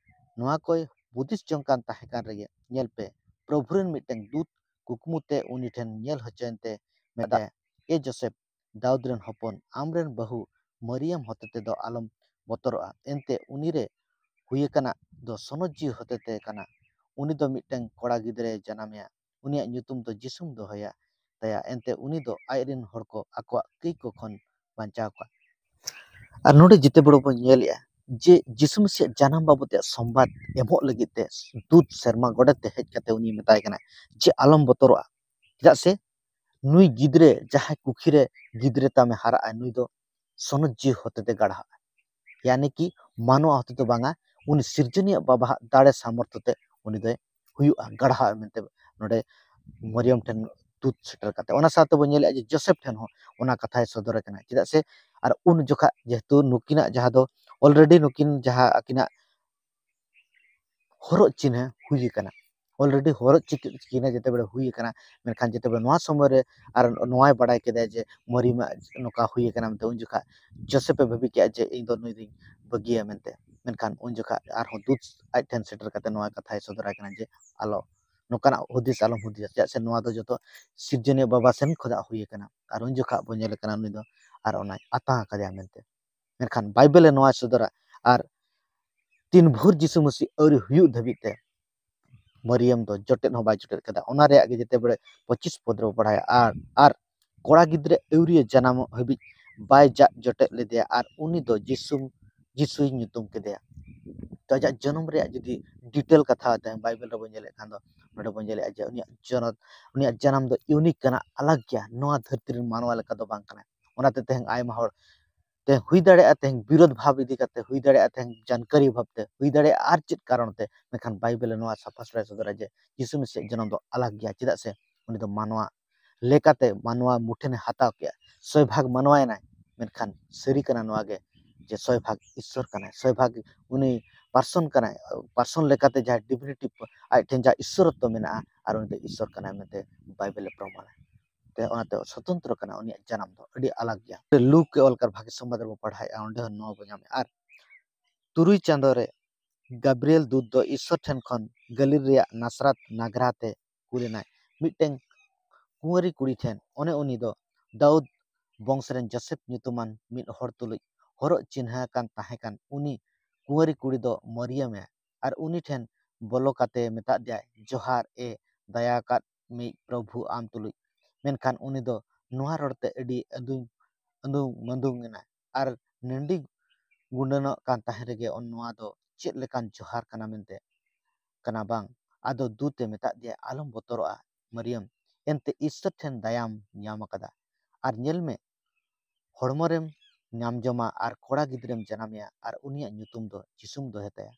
ᱱᱚᱣᱟ ᱠᱚᱭ ᱦᱩᱫᱤᱥ ᱡᱚᱝ ᱠᱟᱱ ᱛᱟᱦᱮᱸ ᱠᱟᱱ ᱨᱮᱜᱮ, ᱧᱮᱞ ᱯᱮ, ᱯᱨᱚᱵᱷᱩ ᱨᱮᱱ ᱢᱤᱫᱴᱟᱝ ᱫᱩᱛ ᱠᱩᱠᱢᱩ ᱛᱮ ᱩᱱᱤ ᱴᱷᱮᱱ ᱧᱮᱞ ᱦᱚᱪᱚᱭᱮᱱ ᱛᱮ ᱢᱮᱛᱟᱭᱟ, "ᱮ ᱡᱳᱥᱮᱯ, ᱫᱟᱣᱩᱫ ᱨᱮᱱ ᱦᱚᱯᱚᱱ, ᱟᱢ ᱨᱮᱱ ᱵᱟᱹᱦᱩ ᱢᱟᱨᱤᱭᱟᱢ ᱦᱚᱛᱮ ᱛᱮᱫᱚ ᱟᱞᱚᱢ ᱵᱚᱛᱚᱨᱚᱜᱼᱟ᱾ ᱮᱱᱛᱮ ᱩᱱᱤ ᱨᱮ ᱦᱩᱭ ᱟᱠᱟᱱᱟ ᱫᱚ ᱥᱚᱱᱚᱛ ᱡᱤᱣᱤ ᱦᱚᱛᱮ ᱛᱮ ᱠᱟᱱᱟ᱾ ᱩᱱᱤ ᱫᱚ ᱢᱤᱫᱴᱟᱝ ᱠᱚᱲᱟ ᱜᱤᱫᱽᱨᱟᱹᱭ ᱡᱟᱱᱟᱢᱮᱭᱟ, ᱩᱱᱤᱭᱟᱜ ᱧᱩᱛᱩᱢ ᱫᱚ ᱡᱤᱥᱩᱢ ᱫᱚᱦᱚᱭᱟ ᱛᱟᱭᱟ᱾ ᱮᱱᱛᱮ ᱩᱱᱤ ᱫᱚ ᱟᱡ ᱨᱮᱱ ᱦᱚᱲ ᱠᱚ ᱟᱠᱚᱣᱟᱜ ᱠᱟᱹᱭ ᱠᱚ ᱠᱷᱚᱱ ᱵᱟᱧᱪᱟᱣ ᱠᱚᱣᱟ᱾" ᱟᱨ ᱱᱚᱰᱮ ᱡᱮᱛᱮ ᱵᱮᱲᱟ ᱵᱚᱱ ᱧᱮᱞᱮᱜᱼᱟ ᱡᱮ ᱡᱤᱥᱩ ᱢᱟᱹᱥᱤᱭᱟᱜ ᱡᱟᱱᱟᱢ ᱵᱟᱵᱚᱫ ᱛᱮ ᱥᱚᱢᱵᱟᱫ ᱮᱢᱚᱜ ᱞᱟᱹᱜᱤᱫ ᱛᱮ ᱫᱩᱛ ᱥᱮᱨᱢᱟ ᱜᱚᱰᱮᱛ ᱛᱮ ᱦᱮᱡ ᱠᱟᱛᱮ ᱩᱱᱤ ᱢᱮᱛᱟᱭ ᱠᱟᱱᱟ ᱡᱮ ᱟᱞᱚᱢ ᱵᱚᱛᱚᱨᱚᱜᱼᱟ, ᱪᱮᱫᱟᱜ ᱥᱮ ᱱᱩᱭ ᱜᱤᱫᱽᱨᱟᱹ ᱡᱟᱦᱟᱸᱭ ᱠᱩᱠᱷᱤ ᱨᱮ ᱜᱤᱫᱽᱨᱟᱹ ᱛᱟᱢᱮ ᱦᱟᱨᱟᱜᱼᱟ, ᱱᱩᱭ ᱫᱚ ᱥᱚᱱᱚᱛ ᱡᱤᱣᱤ ᱦᱚᱛᱮ ᱛᱮ ᱜᱟᱲᱦᱟᱜᱼᱟ, ᱭᱟᱱᱤ ᱠᱤ ᱢᱟᱱᱣᱟ ᱦᱚᱛᱮ ᱛᱮ ᱵᱟᱝᱟ, ᱩᱱᱤ ᱥᱤᱨᱡᱚᱱᱤᱭᱟᱹ ᱵᱟᱵᱟᱣᱟᱜ ᱫᱟᱲᱮ ᱥᱟᱢᱚᱨᱛᱷᱚ ᱛᱮ ᱩᱱᱤ ᱫᱚᱭ ᱦᱩᱭᱩᱜᱼᱟ, ᱜᱟᱲᱦᱟᱜᱼᱟ ᱢᱮᱱᱛᱮ ᱱᱚᱰᱮ ᱢᱚᱨᱤᱭᱚᱢ ᱴᱷᱮᱱ ᱫᱩᱛ ᱥᱮᱴᱮᱨ ᱠᱟᱛᱮ᱾ ᱚᱱᱟ ᱥᱟᱶᱛᱮ ᱵᱚᱱ ᱧᱮᱞᱮᱜᱼᱟ ᱡᱮ ᱡᱳᱥᱮᱯ ᱴᱷᱮᱱ ᱦᱚᱸ ᱚᱱᱟ ᱠᱟᱛᱷᱟᱭ ᱥᱚᱫᱚᱨᱮ ᱠᱟᱱᱟ, ᱪᱮᱫᱟᱜ ᱥᱮ ᱟᱨ ᱩᱱ ᱡᱚᱠᱷᱟ ᱡᱮᱦᱮᱛᱩ ᱱᱩᱠᱤᱱᱟᱜ ᱡᱟᱦᱟᱸ ᱫᱚ already ᱱᱩᱠᱤᱱ ᱡᱟᱦᱟᱸ ᱟᱹᱠᱤᱱᱟᱜ ᱦᱚᱨᱚᱜ ᱪᱤᱱᱦᱟᱹ ᱦᱩᱭ ᱟᱠᱟᱱᱟ, already ᱦᱚᱨᱚᱜ ᱪᱤᱠ-, ᱪᱤᱱᱦᱟᱹ ᱡᱮᱛᱮ ᱵᱮᱲᱮ ᱦᱩᱭ ᱟᱠᱟᱱᱟ, ᱢᱮᱱᱠᱷᱟᱱ ᱡᱮᱛᱮ ᱵᱮᱲᱮ ᱱᱚᱣᱟ ᱥᱚᱢᱚᱭ ᱨᱮ ᱟᱨ ᱱᱚᱣᱟᱭ ᱵᱟᱲᱟᱭ ᱠᱮᱫᱟ ᱡᱮ ᱢᱚᱨᱤᱭᱟᱢᱟᱜ ᱱᱚᱝᱠᱟ ᱦᱩᱭ ᱟᱠᱟᱱᱟ ᱢᱮᱱᱛᱮ, ᱩᱱ ᱡᱚᱠᱷᱟ ᱡᱳᱥᱮᱯ ᱮ ᱵᱷᱟᱹᱵᱤ ᱠᱮᱜᱼᱟ ᱡᱮ ᱤᱧ ᱫᱚ ᱱᱩᱭ ᱫᱚᱧ ᱵᱟᱹᱜᱤᱭᱟ ᱢᱮᱱᱛᱮ᱾ ᱢᱮᱱᱠᱷᱟᱱ ᱩᱱ ᱡᱚᱠᱷᱟ ᱟᱨᱦᱚᱸ ᱫᱩᱛ ᱟᱡ ᱴᱷᱮᱱ ᱥᱮᱴᱮᱨ ᱠᱟᱛᱮ ᱱᱚᱣᱟ ᱠᱟᱛᱷᱟᱭ ᱥᱚᱫᱚᱨᱟᱭ ᱠᱟᱱᱟ ᱡᱮ ᱟᱞᱚ ᱱᱚᱝᱠᱟᱱᱟᱜ ᱦᱩᱫᱤᱥ ᱟᱞᱚᱢ ᱦᱩᱫᱤᱥᱟ, ᱪᱮᱫᱟᱜ ᱥᱮ ᱱᱚᱣᱟ ᱫᱚ ᱡᱚᱛᱚ ᱥᱤᱨᱡᱚᱱᱤᱭᱟᱹ ᱵᱟᱵᱟ ᱥᱮᱱ ᱠᱷᱚᱱᱟᱜ ᱦᱩᱭ ᱟᱠᱟᱱᱟ᱾ ᱟᱨ ᱩᱱ ᱡᱚᱠᱷᱟ ᱵᱚᱱ ᱧᱮᱞᱮ ᱠᱟᱱᱟ ᱩᱱᱤ ᱫᱚ ᱟᱨ ᱚᱱᱟᱭ ᱟᱛᱟᱝ ᱟᱠᱟᱫᱮᱭᱟ ᱢᱮᱱᱛᱮ᱾ ᱢᱮᱱᱠᱷᱟᱱ ᱵᱟᱭᱵᱮᱞ ᱮ ᱱᱚᱣᱟ ᱥᱚᱫᱚᱨᱟ, ᱟᱨ ᱛᱤᱱ ᱵᱷᱳᱨ ᱡᱤᱥᱩ ᱢᱟᱹᱥᱤ ᱟᱹᱣᱨᱤ ᱦᱩᱭᱩᱜ ᱫᱷᱟᱹᱵᱤᱡ ᱛᱮ ᱢᱟᱨᱤᱭᱟᱢ ᱫᱚ ᱡᱚᱴᱮᱫ ᱦᱚᱸ ᱵᱟᱭ ᱡᱚᱴᱮᱫ ᱠᱟᱫᱟ᱾ ᱚᱱᱟ ᱨᱮᱭᱟᱜ ᱜᱮ ᱡᱮᱛᱮ ᱵᱮᱲᱮ ᱯᱚᱸᱪᱤᱥ ᱯᱚᱫ ᱨᱮᱵᱚ ᱯᱟᱲᱦᱟᱭᱟ, ᱟᱨ, ᱟᱨ ᱠᱚᱲᱟ ᱜᱤᱫᱽᱨᱟᱹ ᱟᱹᱣᱨᱤᱭᱮ ᱡᱟᱱᱟᱢᱚᱜ ᱦᱟᱹᱵᱤᱡ ᱵᱟᱭ ᱡᱟᱜ ᱡᱚᱴᱮᱫ ᱞᱮᱫᱮᱭᱟ, ᱟᱨ ᱩᱱᱤ ᱫᱚ ᱡᱤᱥᱩ, ᱡᱤᱥᱩᱭ ᱧᱩᱛᱩᱢ ᱠᱮᱫᱮᱭᱟ᱾ ᱛᱚ ᱟᱡᱟᱜ ᱡᱚᱱᱚᱢ ᱨᱮᱭᱟᱜ ᱡᱩᱫᱤ detail ᱠᱟᱛᱷᱟ ᱛᱮᱦᱮᱧ ᱵᱟᱭᱵᱮᱞ ᱨᱮᱵᱚᱱ ᱧᱮᱞᱮᱫ ᱠᱷᱟᱱ ᱫᱚ, ᱱᱚᱰᱮ ᱵᱚᱱ ᱧᱮᱞᱮᱫᱼᱟ ᱡᱮ ᱩᱱᱤᱭᱟᱜ ᱡᱚᱱᱚᱢ, ᱩᱱᱤᱭᱟᱜ ᱡᱟᱱᱟᱢ ᱫᱚ unique ᱠᱟᱱᱟ, ᱟᱞᱟᱜᱽ ᱜᱮᱭᱟ, ᱱᱚᱣᱟ ᱫᱷᱟᱹᱨᱛᱤ ᱨᱮᱱ ᱢᱟᱱᱣᱟ ᱞᱮᱠᱟ ᱫᱚ ᱵᱟᱝ ᱠᱟᱱᱟ᱾ ᱚᱱᱟᱛᱮ ᱛᱮᱦᱮᱧ ᱟᱭᱢᱟ ᱦᱚᱲ ᱛᱮ ᱦᱩᱭ ᱫᱟᱲᱮᱭᱟᱜᱼᱟ, ᱛᱮᱦᱮᱧ ᱵᱤᱨᱳᱫᱷ ᱵᱷᱟᱵᱽ ᱤᱫᱤ ᱠᱟᱛᱮ ᱦᱩᱭ ᱫᱟᱲᱮᱭᱟᱜᱼᱟ, ᱛᱮᱦᱮᱧ ᱡᱟᱱᱠᱟᱨᱤ ᱵᱷᱟᱵᱽ ᱛᱮ ᱦᱩᱭ ᱫᱟᱲᱮᱭᱟᱜᱼᱟ, ᱟᱨ ᱪᱮᱫ ᱠᱟᱨᱚᱱ ᱛᱮ, ᱢᱮᱱᱠᱷᱟᱱ ᱵᱟᱭᱵᱮᱞ ᱨᱮ ᱱᱚᱣᱟ ᱥᱟᱯᱷᱟ ᱥᱟᱯᱷᱟᱭ ᱥᱚᱫᱚᱨᱟ ᱡᱮ ᱡᱤᱥᱩ ᱢᱟᱹᱥᱤᱭᱟᱜ ᱡᱚᱱᱚᱢ ᱫᱚ ᱟᱞᱟᱜᱽ ᱜᱮᱭᱟ, ᱪᱮᱫᱟᱜ ᱥᱮ ᱩᱱᱤ ᱫᱚ ᱢᱟᱱᱣᱟ ᱞᱮᱠᱟᱛᱮ ᱢᱟᱱᱣᱟ ᱢᱩᱴᱷᱟᱹᱱᱮ ᱦᱟᱛᱟᱣ ᱠᱮᱜᱼᱟ, ᱥᱚᱭᱵᱷᱟᱜᱽ ᱢᱟᱱᱣᱟᱭᱮᱱᱟᱭ᱾ ᱢᱮᱱᱠᱷᱟᱱ ᱥᱟᱹᱨᱤ ᱠᱟᱱᱟ ᱱᱚᱣᱟ ᱜᱮ ᱡᱮ ᱥᱚᱭᱵᱷᱟᱜᱽ ᱤᱥᱥᱚᱨ ᱠᱟᱱᱟᱭ, ᱥᱚᱭᱵᱷᱟᱜᱽ ᱩᱱᱤ ᱯᱟᱨᱥᱚᱱ ᱠᱟᱱᱟᱭ, ᱯᱟᱨᱥᱚᱱ ᱞᱮᱠᱟᱛᱮ ᱡᱟᱦᱟᱸ ᱰᱤᱵᱷᱤᱱᱤᱴᱤ, ᱟᱡ ᱴᱷᱮᱱ ᱡᱟᱦᱟᱸ ᱤᱥᱥᱚᱨᱚᱛᱛᱚ ᱢᱮᱱᱟᱜᱼᱟ, ᱟᱨ ᱩᱱᱤ ᱫᱚ ᱤᱥᱥᱚᱨ ᱠᱟᱱᱟᱭ ᱢᱮᱱᱛᱮ ᱵᱟᱭᱵᱮᱞ ᱮ ᱯᱨᱚᱢᱟᱱᱟ᱾ ᱛᱮ ᱚᱱᱟᱛᱮ ᱥᱚᱛᱚᱱᱛᱨᱚ ᱠᱟᱱᱟ, ᱩᱱᱤᱭᱟᱜ ᱡᱟᱱᱟᱢ ᱫᱚ ᱟᱹᱰᱤ ᱟᱞᱟᱜ ᱜᱮᱭᱟ᱾ ᱞᱩᱠ ᱮ ᱚᱞ ᱠᱟᱨ ᱵᱷᱟᱜᱮ ᱥᱚᱢᱵᱟᱫ ᱨᱮᱵᱚᱱ ᱯᱟᱲᱦᱟᱣᱮᱫᱼᱟ, ᱚᱸᱰᱮ ᱦᱚᱸ ᱱᱚᱣᱟ ᱵᱚᱱ ᱧᱟᱢᱮᱫᱼᱟ᱾ ᱟᱨ ᱛᱩᱨᱩᱭ ᱪᱟᱸᱫᱳ ᱨᱮ ᱜᱟᱵᱨᱤᱭᱮᱞ ᱫᱩᱛ ᱫᱚ ᱤᱥᱥᱚᱨ ᱴᱷᱮᱱ ᱠᱷᱚᱱ ᱜᱟᱹᱞᱤᱞ ᱨᱮᱭᱟᱜ ᱱᱟᱥᱨᱟᱛ ᱱᱟᱜᱽᱨᱟ ᱛᱮ ᱠᱩᱞ ᱮᱱᱟᱭ, ᱢᱤᱫᱴᱮᱱ ᱠᱩᱸᱣᱟᱨᱤ ᱠᱩᱲᱤ ᱴᱷᱮᱱ᱾ ᱚᱱᱮ ᱩᱱᱤ ᱫᱚ ᱫᱟᱣᱩᱫ ᱵᱚᱝᱥ ᱨᱮᱱ ᱡᱳᱥᱮᱯ ᱧᱩᱛᱩᱢᱟᱱ ᱢᱤᱫ ᱦᱚᱲ ᱛᱩᱞᱩᱡ ᱦᱚᱨᱚᱜ ᱪᱤᱱᱦᱟᱹ ᱟᱠᱟᱱ ᱛᱟᱦᱮᱸ ᱠᱟᱱ᱾ ᱩᱱᱤ ᱠᱩᱸᱣᱟᱨᱤ ᱠᱩᱲᱤ ᱫᱚ ᱢᱟᱹᱨᱤᱭᱟᱢ ᱮ, ᱟᱨ ᱩᱱᱤ ᱴᱷᱮᱱ ᱵᱚᱞᱚ ᱠᱟᱛᱮ ᱢᱮᱛᱟᱫ ᱫᱮᱭᱟᱭ, "ᱡᱚᱦᱟᱨ ᱮ ᱫᱟᱭᱟ ᱟᱠᱟᱫ ᱢᱤᱫ ᱯᱨᱚᱵᱷᱩ ᱟᱢ ᱛᱩᱞᱩᱡ!" ᱢᱮᱱᱠᱷᱟᱱ ᱩᱱᱤ ᱫᱚ ᱱᱚᱣᱟ ᱨᱚᱲ ᱛᱮ ᱟᱹᱰᱤ ᱟᱹᱫᱩᱧ ᱟᱹᱫᱩᱝ ᱢᱟᱹᱫᱩᱝ ᱮᱱᱟ, ᱟᱨ ᱱᱟᱹᱰᱤ ᱜᱩᱸᱰᱟᱹᱱᱚᱜ ᱠᱟᱱ ᱛᱟᱦᱮᱸ ᱨᱮᱜᱮ ᱱᱚᱣᱟ ᱫᱚ ᱪᱮᱫ ᱞᱮᱠᱟᱱ ᱡᱚᱦᱟᱨ ᱠᱟᱱᱟ ᱢᱮᱱᱛᱮ ᱠᱟᱱᱟ ᱵᱟᱝ? ᱟᱫᱚ ᱫᱩᱛ ᱮ ᱢᱮᱛᱟᱫ ᱫᱮᱭᱟ, "ᱟᱞᱚᱢ ᱵᱚᱛᱚᱨᱚᱜᱼᱟ ᱢᱟᱹᱨᱤᱭᱟᱢ, ᱮᱱᱛᱮ ᱤᱥᱥᱚᱨ ᱴᱷᱮᱱ ᱫᱟᱭᱟᱢ ᱧᱟᱢ ᱟᱠᱟᱫᱟ᱾ ᱟᱨ ᱧᱮᱞ ᱢᱮ, ᱦᱚᱲᱢᱚ ᱨᱮᱢ ᱧᱟᱢ ᱡᱚᱢᱟ ᱟᱨ ᱠᱚᱲᱟ ᱜᱤᱫᱽᱨᱟᱹᱢ ᱡᱟᱱᱟᱢᱮᱭᱟ, ᱟᱨ ᱩᱱᱤᱭᱟᱜ ᱧᱩᱛᱩᱢ ᱫᱚ ᱡᱤᱥᱩᱢ ᱫᱚᱦᱚᱭ ᱛᱟᱭᱟ᱾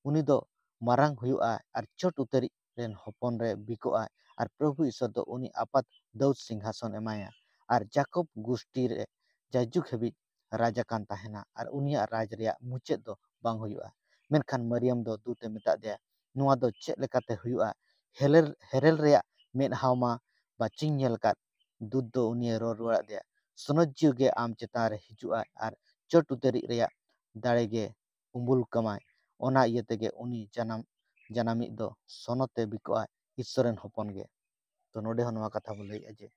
ᱩᱱᱤ ᱫᱚ ᱢᱟᱨᱟᱝ ᱦᱩᱭᱩᱜᱼᱟ ᱟᱨ ᱪᱚᱴ ᱩᱛᱟᱹᱨᱤᱡ ᱨᱮᱱ ᱦᱚᱯᱚᱱ ᱨᱮ ᱵᱤᱠᱚᱜᱼᱟᱭ, ᱟᱨ ᱯᱨᱚᱵᱷᱩ ᱤᱥᱥᱚᱨ ᱫᱚ ᱩᱱᱤ ᱟᱯᱟᱛ ᱫᱟᱹᱣᱩᱫ ᱥᱤᱝᱦᱟᱥᱚᱱ ᱮᱢᱟᱭᱟ, ᱟᱨ ᱡᱟᱠᱚᱵ ᱜᱩᱥᱴᱤ ᱨᱮ ᱡᱟᱭᱡᱩᱜᱽ ᱦᱟᱹᱵᱤᱡ ᱨᱟᱡᱽ ᱟᱠᱟᱱ ᱛᱟᱦᱮᱱᱟ, ᱟᱨ ᱩᱱᱤᱭᱟᱜ ᱨᱟᱡᱽ ᱨᱮᱭᱟᱜ ᱢᱩᱪᱟᱹᱫ ᱫᱚ ᱵᱟᱝ ᱦᱩᱭᱩᱜᱼᱟ᱾" ᱢᱮᱱᱠᱷᱟᱱ ᱢᱟᱹᱨᱤᱭᱟᱢ ᱫᱚ ᱫᱩᱛ ᱮ ᱢᱮᱛᱟᱫ ᱫᱮᱭᱟ, "ᱱᱚᱣᱟ ᱫᱚ ᱪᱮᱫ ᱞᱮᱠᱟᱛᱮ ᱦᱩᱭᱩᱜᱼᱟ? ᱦᱮᱞᱮᱞ, ᱦᱮᱨᱮᱞ ᱨᱮᱭᱟᱜ ᱢᱮᱫᱦᱟᱣ ᱢᱟ ᱵᱟᱪᱚᱧ ᱧᱮᱞ ᱟᱠᱟᱫ?" ᱫᱩᱛ ᱫᱚ ᱩᱱᱤᱭᱮ ᱨᱚᱲ ᱨᱩᱣᱟᱹᱲᱟᱫ ᱫᱮᱭᱟ, "ᱥᱚᱱᱚᱛ ᱡᱤᱣᱤ ᱜᱮ ᱟᱢ ᱪᱮᱛᱟᱱ ᱨᱮ ᱦᱤᱡᱩᱜᱼᱟ, ᱟᱨ ᱪᱚᱴ ᱩᱛᱟᱹᱨᱤᱡ ᱨᱮᱭᱟᱜ ᱫᱟᱲᱮ ᱜᱮ ᱩᱢᱩᱞ ᱠᱟᱢᱟᱭ᱾ ᱚᱱᱟ ᱤᱭᱟᱹ ᱛᱮᱜᱮ ᱩᱱᱤ ᱡᱟᱱᱟᱢ, ᱡᱟᱱᱟᱢᱤᱡ ᱫᱚ ᱥᱚᱱᱚᱛ ᱮ ᱵᱤᱠᱚᱜᱼᱟ, ᱤᱥᱥᱚᱨ ᱨᱮᱱ ᱦᱚᱯᱚᱱ ᱜᱮ᱾" ᱛᱚ ᱱᱚᱰᱮ ᱦᱚᱸ ᱱᱚᱣᱟ ᱠᱟᱛᱷᱟ ᱵᱚᱱ ᱞᱟᱹᱭᱮᱫᱼᱟ ᱡᱮ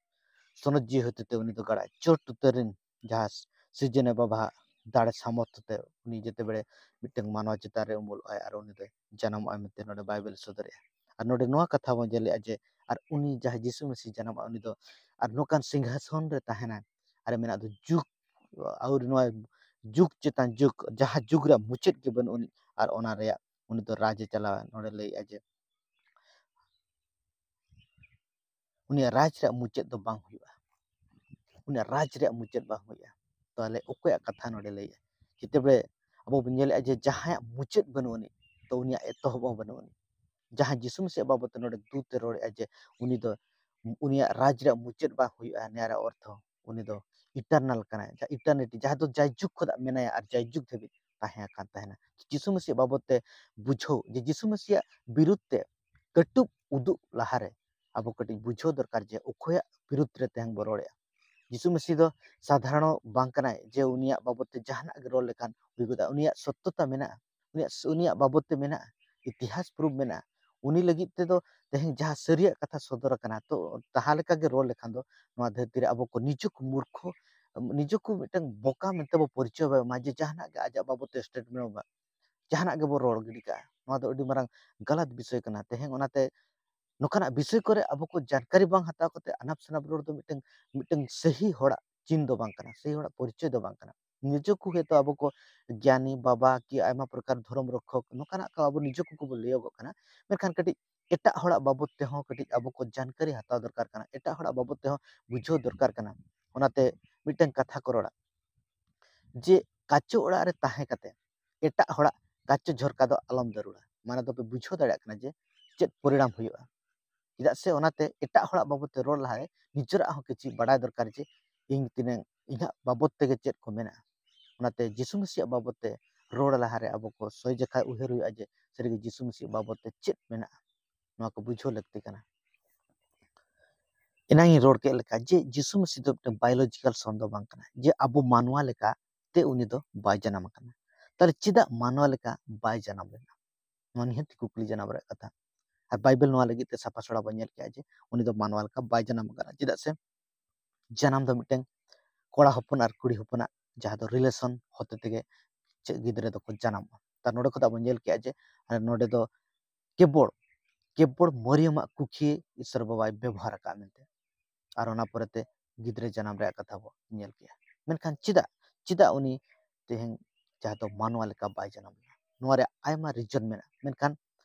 ᱥᱚᱱᱚᱛ ᱡᱤᱣᱤ ᱦᱚᱛᱮᱛᱮ ᱩᱱᱤ ᱫᱚ ᱜᱟᱲᱟ ᱪᱚᱴ ᱩᱛᱟᱹᱨ ᱨᱮᱱ ᱡᱟᱦᱟᱸ ᱥᱤᱨᱡᱚᱱᱤᱭᱟᱹ ᱵᱟᱵᱟᱣᱟᱜ ᱫᱟᱲᱮ ᱥᱟᱢᱚᱨᱛᱷᱚ ᱛᱮ ᱩᱱᱤ ᱡᱮᱛᱮ ᱵᱮᱲᱮ ᱢᱤᱫᱴᱟᱝ ᱢᱟᱱᱣᱟ ᱪᱮᱛᱟᱱ ᱨᱮ ᱩᱢᱩᱞᱚᱜᱼᱟᱭ ᱟᱨ ᱩᱱᱤ ᱫᱚᱭ ᱡᱟᱱᱟᱢᱚᱜᱼᱟᱭ ᱢᱮᱱᱛᱮ ᱱᱚᱰᱮ ᱵᱟᱭᱵᱮᱞ ᱥᱚᱫᱚᱨᱮᱜᱼᱟ᱾ ᱟᱨ ᱱᱚᱰᱮ ᱱᱚᱣᱟ ᱠᱟᱛᱷᱟ ᱵᱚᱱ ᱧᱮᱞᱮᱜᱼᱟ ᱡᱮ ᱟᱨ ᱩᱱᱤ ᱡᱟᱦᱟᱸᱭ ᱡᱤᱥᱩ ᱢᱟᱹᱥᱤ ᱡᱟᱱᱟᱢᱚᱜᱼᱟ, ᱩᱱᱤ ᱫᱚ ᱟᱨ ᱱᱚᱝᱠᱟᱱ ᱥᱤᱝᱦᱟᱥᱚᱱ ᱨᱮ ᱛᱟᱦᱮᱱᱟᱭ᱾ ᱟᱨ ᱢᱮᱱᱟᱜ ᱫᱚ ᱡᱩᱜᱽ ᱟᱹᱣᱨᱤ, ᱱᱚᱣᱟ ᱡᱩᱜᱽ ᱪᱮᱛᱟᱱ ᱡᱩᱜᱽ, ᱡᱟᱦᱟᱸ ᱡᱩᱜᱽ ᱨᱮᱭᱟᱜ ᱢᱩᱪᱟᱹᱫ ᱜᱮ ᱵᱟᱹᱱᱩᱜ ᱟᱹᱱᱤᱡ, ᱟᱨ ᱚᱱᱟ ᱨᱮᱭᱟᱜ ᱩᱱᱤ ᱫᱚ ᱨᱟᱡᱽ ᱮ ᱪᱟᱞᱟᱣᱟ᱾ ᱱᱚᱰᱮ ᱞᱟᱹᱭᱮᱜᱼᱟ ᱡᱮ ᱩᱱᱤᱭᱟᱜ ᱨᱟᱡᱽ ᱨᱮᱭᱟᱜ ᱢᱩᱪᱟᱹᱫ ᱫᱚ ᱵᱟᱝ ᱦᱩᱭᱩᱜᱼᱟ᱾ ᱩᱱᱤᱭᱟᱜ ᱨᱟᱡᱽ ᱨᱮᱭᱟᱜ ᱢᱩᱪᱟᱹᱫ ᱵᱟᱝ ᱦᱩᱭᱩᱜᱼᱟ᱾ ᱛᱟᱦᱚᱞᱮ ᱚᱠᱚᱭᱟᱜ ᱠᱟᱛᱷᱟ ᱱᱚᱰᱮ ᱞᱟᱹᱭᱮᱜᱼᱟ? ᱡᱮᱛᱮ ᱵᱮᱲᱮ ᱟᱵᱚ ᱵᱚᱱ ᱧᱮᱞᱮᱜᱼᱟ ᱡᱮ ᱡᱟᱦᱟᱸᱭᱟᱜ ᱢᱩᱪᱟᱹᱫ ᱵᱟᱹᱱᱩᱜ ᱟᱹᱱᱤᱡ, ᱛᱚ ᱩᱱᱤᱭᱟᱜ ᱮᱛᱚᱦᱚᱵ ᱦᱚᱸ ᱵᱟᱹᱱᱩᱜ ᱟᱹᱱᱤᱡ᱾ ᱡᱟᱦᱟᱸ ᱡᱤᱥᱩ ᱢᱟᱹᱥᱤᱭᱟᱜ ᱵᱟᱵᱚᱛ ᱛᱮ ᱱᱚᱰᱮ ᱫᱩᱛ ᱮ ᱨᱚᱲᱮᱜᱼᱟ ᱡᱮ ᱩᱱᱤ ᱫᱚ, ᱩᱱᱤᱭᱟᱜ ᱨᱟᱡᱽ ᱨᱮᱭᱟᱜ ᱢᱩᱪᱟᱹᱫ ᱵᱟᱝ ᱦᱩᱭᱩᱜᱼᱟ, ᱱᱤᱭᱟᱹ ᱨᱮᱭᱟᱜ ᱚᱨᱛᱷᱚ ᱩᱱᱤ ᱫᱚ eternal ᱠᱟᱱᱟᱭ, ᱡᱟᱦᱟᱸ eternity, ᱡᱟᱦᱟᱸ ᱫᱚ ᱡᱟᱭᱡᱩᱜᱽ ᱠᱷᱚᱱᱟᱜ ᱢᱮᱱᱟᱭᱟ ᱟᱨ ᱡᱟᱭᱡᱩᱜᱽ ᱫᱷᱟᱹᱵᱤᱡ ᱛᱟᱦᱮᱸ ᱟᱠᱟᱱ ᱛᱟᱦᱮᱱᱟ᱾ ᱡᱤᱥᱩ ᱢᱟᱹᱥᱤᱭᱟᱜ ᱵᱟᱵᱚᱫ ᱛᱮ ᱵᱩᱡᱷᱟᱹᱣ, ᱡᱮ ᱡᱤᱥᱩ ᱢᱟᱹᱥᱤᱭᱟᱜ ᱵᱤᱨᱩᱫᱷ ᱛᱮ ᱠᱟᱹᱴᱩᱵ ᱩᱫᱩᱜ ᱞᱟᱦᱟᱨᱮ ᱟᱵᱚ ᱠᱟᱹᱴᱤᱡ ᱵᱩᱡᱷᱟᱹᱣ ᱫᱚᱨᱠᱟᱨ ᱡᱮ ᱚᱠᱚᱭᱟᱜ ᱵᱤᱨᱩᱫᱷ ᱨᱮ ᱛᱮᱦᱮᱧ ᱵᱚ ᱨᱚᱲᱮᱫᱼᱟ᱾ ᱡᱤᱥᱩ ᱢᱟᱹᱥᱤ ᱫᱚ ᱥᱟᱫᱷᱟᱨᱚᱱ ᱵᱟᱝ ᱠᱟᱱᱟᱭ ᱡᱮ ᱩᱱᱤᱭᱟᱜ ᱵᱟᱵᱚᱫ ᱛᱮ ᱡᱟᱦᱟᱱᱟᱜ ᱜᱮ ᱨᱚᱲ ᱞᱮᱠᱷᱟᱱ ᱦᱩᱭ ᱜᱚᱫᱚᱜᱼᱟ᱾ ᱩᱱᱤᱭᱟᱜ ᱥᱚᱛᱛᱚᱛᱟ ᱢᱮᱱᱟᱜᱼᱟ, ᱩᱱᱤᱭᱟᱜ, ᱩᱱᱤᱭᱟᱜ ᱵᱟᱵᱚᱫ ᱛᱮ ᱢᱮᱱᱟᱜᱼᱟ, ᱤᱛᱤᱦᱟᱥ ᱯᱨᱩᱯᱷ ᱢᱮᱱᱟᱜᱼᱟ᱾ ᱩᱱᱤ ᱞᱟᱹᱜᱤᱫ ᱛᱮᱫᱚ ᱛᱮᱦᱮᱧ ᱡᱟᱦᱟᱸ ᱥᱟᱹᱨᱤᱭᱟᱜ ᱠᱟᱛᱷᱟ ᱥᱚᱫᱚᱨ ᱟᱠᱟᱱᱟ, ᱛᱚ ᱛᱟᱦᱟ ᱞᱮᱠᱟ ᱜᱮ ᱨᱚᱲ ᱞᱮᱠᱷᱟᱱ ᱫᱚ ᱱᱚᱣᱟ ᱫᱷᱟᱹᱨᱛᱤ ᱨᱮ ᱟᱵᱚ ᱠᱚ ᱱᱤᱡᱮ ᱠᱚ ᱢᱩᱨᱠᱷᱚ, ᱱᱤᱡᱮ ᱠᱚ ᱢᱤᱫᱴᱟᱝ ᱵᱚᱠᱟ ᱢᱮᱱᱛᱮ ᱵᱚ ᱯᱚᱨᱤᱪᱚᱭ ᱵᱚ ᱮᱢᱟ ᱡᱮ ᱡᱟᱦᱟᱱᱟᱜ ᱜᱮ ᱟᱡᱟᱜ ᱵᱟᱵᱚᱫ ᱛᱮ ᱥᱴᱮᱴᱢᱮᱱᱴ ᱵᱟ ᱡᱟᱦᱟᱱᱟᱜ ᱜᱮᱵᱚ ᱨᱚᱲ ᱜᱤᱰᱤ ᱠᱟᱜᱼᱟ᱾ ᱱᱚᱣᱟ ᱫᱚ ᱟᱹᱰᱤ ᱢᱟᱨᱟᱝ ᱜᱟᱞᱟᱛ ᱵᱤᱥᱚᱭ ᱠᱟᱱᱟ᱾ ᱛᱮᱦᱮᱧ ᱚᱱᱟᱛᱮ ᱱᱚᱝᱠᱟᱱᱟᱜ ᱵᱤᱥᱚᱭ ᱠᱚᱨᱮ ᱟᱵᱚ ᱠᱚ ᱡᱟᱱᱠᱟᱨᱤ ᱵᱟᱝ ᱦᱟᱛᱟᱣ ᱠᱟᱛᱮ ᱟᱱᱟᱯ ᱥᱟᱱᱟᱯ ᱨᱚᱲ ᱫᱚ ᱢᱤᱫᱴᱟᱝ, ᱢᱤᱫᱴᱟᱝ ᱥᱟᱹᱦᱤ ᱦᱚᱲᱟᱜ ᱪᱤᱱ ᱫᱚ ᱵᱟᱝ ᱠᱟᱱᱟ, ᱥᱟᱹᱦᱤ ᱦᱚᱲᱟᱜ ᱯᱚᱨᱤᱪᱚᱭ ᱫᱚ ᱵᱟᱝ ᱠᱟᱱᱟ᱾ ᱱᱤᱡᱮ ᱠᱚ ᱦᱚᱭᱛᱳ ᱟᱵᱚ ᱠᱚ ᱜᱮᱭᱟᱱᱤ ᱵᱟᱵᱟ ᱠᱤ ᱟᱭᱢᱟ ᱯᱨᱚᱠᱟᱨ ᱫᱷᱚᱨᱚᱢ ᱨᱚᱠᱠᱷᱚᱠ ᱱᱚᱝᱠᱟᱱᱟᱜ ᱠᱚ ᱟᱵᱚ ᱱᱤᱡᱮ ᱠᱚ ᱠᱚᱵᱚ ᱞᱟᱹᱭᱚᱜᱚᱜ ᱠᱟᱱᱟ, ᱢᱮᱱᱠᱷᱟᱱ ᱠᱟᱹᱴᱤᱡ ᱮᱴᱟᱜ ᱦᱚᱲᱟᱜ ᱵᱟᱵᱚᱫ ᱛᱮᱦᱚᱸ ᱠᱟᱹᱴᱤᱡ ᱟᱵᱚ ᱠᱚ ᱡᱟᱱᱠᱟᱨᱤ ᱦᱟᱛᱟᱣ ᱫᱚᱨᱠᱟᱨ ᱠᱟᱱᱟ, ᱮᱴᱟᱜ ᱦᱚᱲᱟᱜ ᱵᱟᱵᱚᱫ ᱛᱮᱦᱚᱸ ᱵᱩᱡᱷᱟᱹᱣ ᱫᱚᱨᱠᱟᱨ ᱠᱟᱱᱟ᱾ ᱚᱱᱟᱛᱮ ᱢᱤᱫᱴᱟᱝ ᱠᱟᱛᱷᱟ ᱠᱚ ᱨᱚᱲᱟ ᱡᱮ ᱠᱟᱪᱚ ᱚᱲᱟᱜ ᱨᱮ ᱛᱟᱦᱮᱸ ᱠᱟᱛᱮ ᱮᱴᱟᱜ ᱦᱚᱲᱟᱜ ᱠᱟᱪᱚ ᱡᱷᱚᱨᱠᱟ ᱫᱚ ᱟᱞᱚᱢ ᱫᱟᱹᱨᱩᱲᱟ᱾ ᱢᱟᱱᱮ ᱫᱚᱯᱮ ᱵᱩᱡᱷᱟᱹᱣ ᱫᱟᱲᱮᱭᱟᱜ ᱠᱟᱱᱟ ᱡᱮ ᱪᱮᱫ ᱯᱚᱨᱤᱬᱟᱢ ᱦᱩᱭᱩᱜᱼᱟ᱾ ᱪᱮᱫᱟᱜ ᱥᱮ ᱚᱱᱟᱛᱮ ᱮᱴᱟᱜ ᱦᱚᱲᱟᱜ ᱵᱟᱵᱚᱫ ᱛᱮ ᱨᱚᱲ ᱞᱟᱦᱟᱨᱮ ᱱᱤᱡᱮᱨᱟᱜ ᱦᱚᱸ ᱠᱤᱪᱷᱩ ᱵᱟᱰᱟᱭ ᱫᱚᱨᱠᱟᱨ ᱡᱮ ᱤᱧ ᱛᱤᱱᱟᱹᱝ, ᱤᱧᱟᱹᱜ ᱵᱟᱵᱚᱫ ᱛᱮᱜᱮ ᱪᱮᱫ ᱠᱚ ᱢᱮᱱᱟᱜᱼᱟ᱾ ᱚᱱᱟᱛᱮ ᱡᱤᱥᱩ ᱢᱟᱹᱥᱤᱭᱟᱜ ᱵᱟᱵᱚᱫ ᱛᱮ ᱨᱚᱲ ᱞᱟᱦᱟᱨᱮ ᱟᱵᱚ ᱠᱚ ᱥᱚᱭ ᱡᱚᱠᱷᱟ ᱩᱭᱦᱟᱹᱨ ᱦᱩᱭᱩᱜᱼᱟ ᱡᱮ ᱥᱟᱹᱨᱤᱜᱮ ᱡᱤᱥᱩ ᱢᱟᱹᱥᱤᱭᱟᱜ ᱵᱟᱵᱚᱫ ᱛᱮ ᱪᱮᱫ ᱢᱮᱱᱟᱜᱼᱟ, ᱱᱚᱣᱟ ᱠᱚ ᱵᱩᱡᱷᱟᱹᱣ ᱞᱟᱹᱠᱛᱤ ᱠᱟᱱᱟ᱾ ᱮᱱᱟᱝ ᱤᱧ ᱨᱚᱲ ᱠᱮᱫ ᱞᱮᱠᱟ ᱡᱮ ᱡᱤᱥᱩ ᱢᱟᱹᱥᱤ ᱫᱚ ᱢᱤᱫᱴᱟᱝ biological son ᱫᱚ ᱵᱟᱝ ᱠᱟᱱᱟ, ᱡᱮ ᱟᱵᱚ ᱢᱟᱱᱣᱟ ᱞᱮᱠᱟ ᱛᱮ ᱩᱱᱤ ᱫᱚ ᱵᱟᱭ ᱡᱟᱱᱟᱢ ᱟᱠᱟᱱᱟ᱾ ᱛᱟᱦᱞᱮ ᱪᱮᱫᱟᱜ ᱢᱟᱱᱣᱟ ᱞᱮᱠᱟ ᱵᱟᱭ ᱡᱟᱱᱟᱢ ᱞᱮᱱᱟ? ᱱᱚᱣᱟ ᱱᱤᱦᱟᱹᱛ ᱠᱩᱠᱞᱤ ᱡᱟᱱᱟᱢ ᱨᱮᱭᱟᱜ ᱠᱟᱛᱷᱟ᱾ ᱟᱨ ᱵᱟᱭᱵᱮᱞ ᱱᱚᱣᱟ ᱞᱟᱹᱜᱤᱫ ᱛᱮ ᱥᱟᱯᱷᱟ ᱥᱚᱲᱟ ᱵᱚᱱ ᱧᱮᱞ ᱠᱮᱜᱼᱟ ᱡᱮ ᱩᱱᱤ ᱫᱚ ᱢᱟᱱᱣᱟ ᱞᱮᱠᱟ ᱵᱟᱭ ᱡᱟᱱᱟᱢ ᱟᱠᱟᱱᱟ᱾ ᱪᱮᱫᱟᱜ ᱥᱮ ᱡᱟᱱᱟᱢ ᱫᱚ ᱢᱤᱫᱴᱟᱝ ᱠᱚᱲᱟ ᱦᱚᱯᱚᱱ ᱟᱨ ᱠᱩᱲᱤ ᱦᱚᱯᱚᱱᱟᱜ ᱡᱟᱦᱟᱸ ᱫᱚ relation ᱦᱚᱛᱮ ᱛᱮᱜᱮ ᱪᱮᱫ ᱜᱤᱫᱽᱨᱟᱹ ᱫᱚᱠᱚ ᱡᱟᱱᱟᱢᱚᱜᱼᱟ᱾ ᱛᱟᱨ ᱱᱚᱰᱮ ᱠᱷᱚᱱ ᱟᱵᱚ ᱧᱮᱞ ᱠᱮᱜᱼᱟ ᱡᱮ ᱟᱨ ᱱᱚᱰᱮ ᱫᱚ ᱠᱮᱵᱚᱞ, ᱠᱮᱵᱚᱞ ᱢᱚᱨᱤᱭᱟᱢᱟᱜ ᱠᱩᱠᱷᱤ ᱤᱥᱚᱨ ᱵᱟᱵᱟᱭ ᱵᱮᱵᱚᱦᱟᱨ ᱟᱠᱟᱫ ᱢᱮᱱᱛᱮ᱾ ᱟᱨ ᱚᱱᱟ ᱯᱚᱨᱮᱛᱮ ᱜᱤᱫᱽᱨᱟᱹ ᱡᱟᱱᱟᱢ ᱨᱮᱭᱟᱜ ᱠᱟᱛᱷᱟ ᱵᱚ ᱧᱮᱞ ᱠᱮᱜᱼᱟ᱾ ᱢᱮᱱᱠᱷᱟᱱ ᱪᱮᱫᱟᱜ, ᱪᱮᱫᱟᱜ ᱩᱱᱤ ᱛᱮᱦᱮᱧ ᱡᱟᱦᱟᱸ ᱫᱚ ᱢᱟᱱᱣᱟ ᱞᱮᱠᱟ ᱵᱟᱭ ᱡᱟᱱᱟᱢ ᱞᱮᱱᱟ? ᱱᱚᱣᱟ ᱨᱮᱭᱟᱜ ᱟᱭᱢᱟ reason ᱢᱮᱱᱟᱜᱼᱟ, ᱢᱮᱱᱠᱷᱟᱱ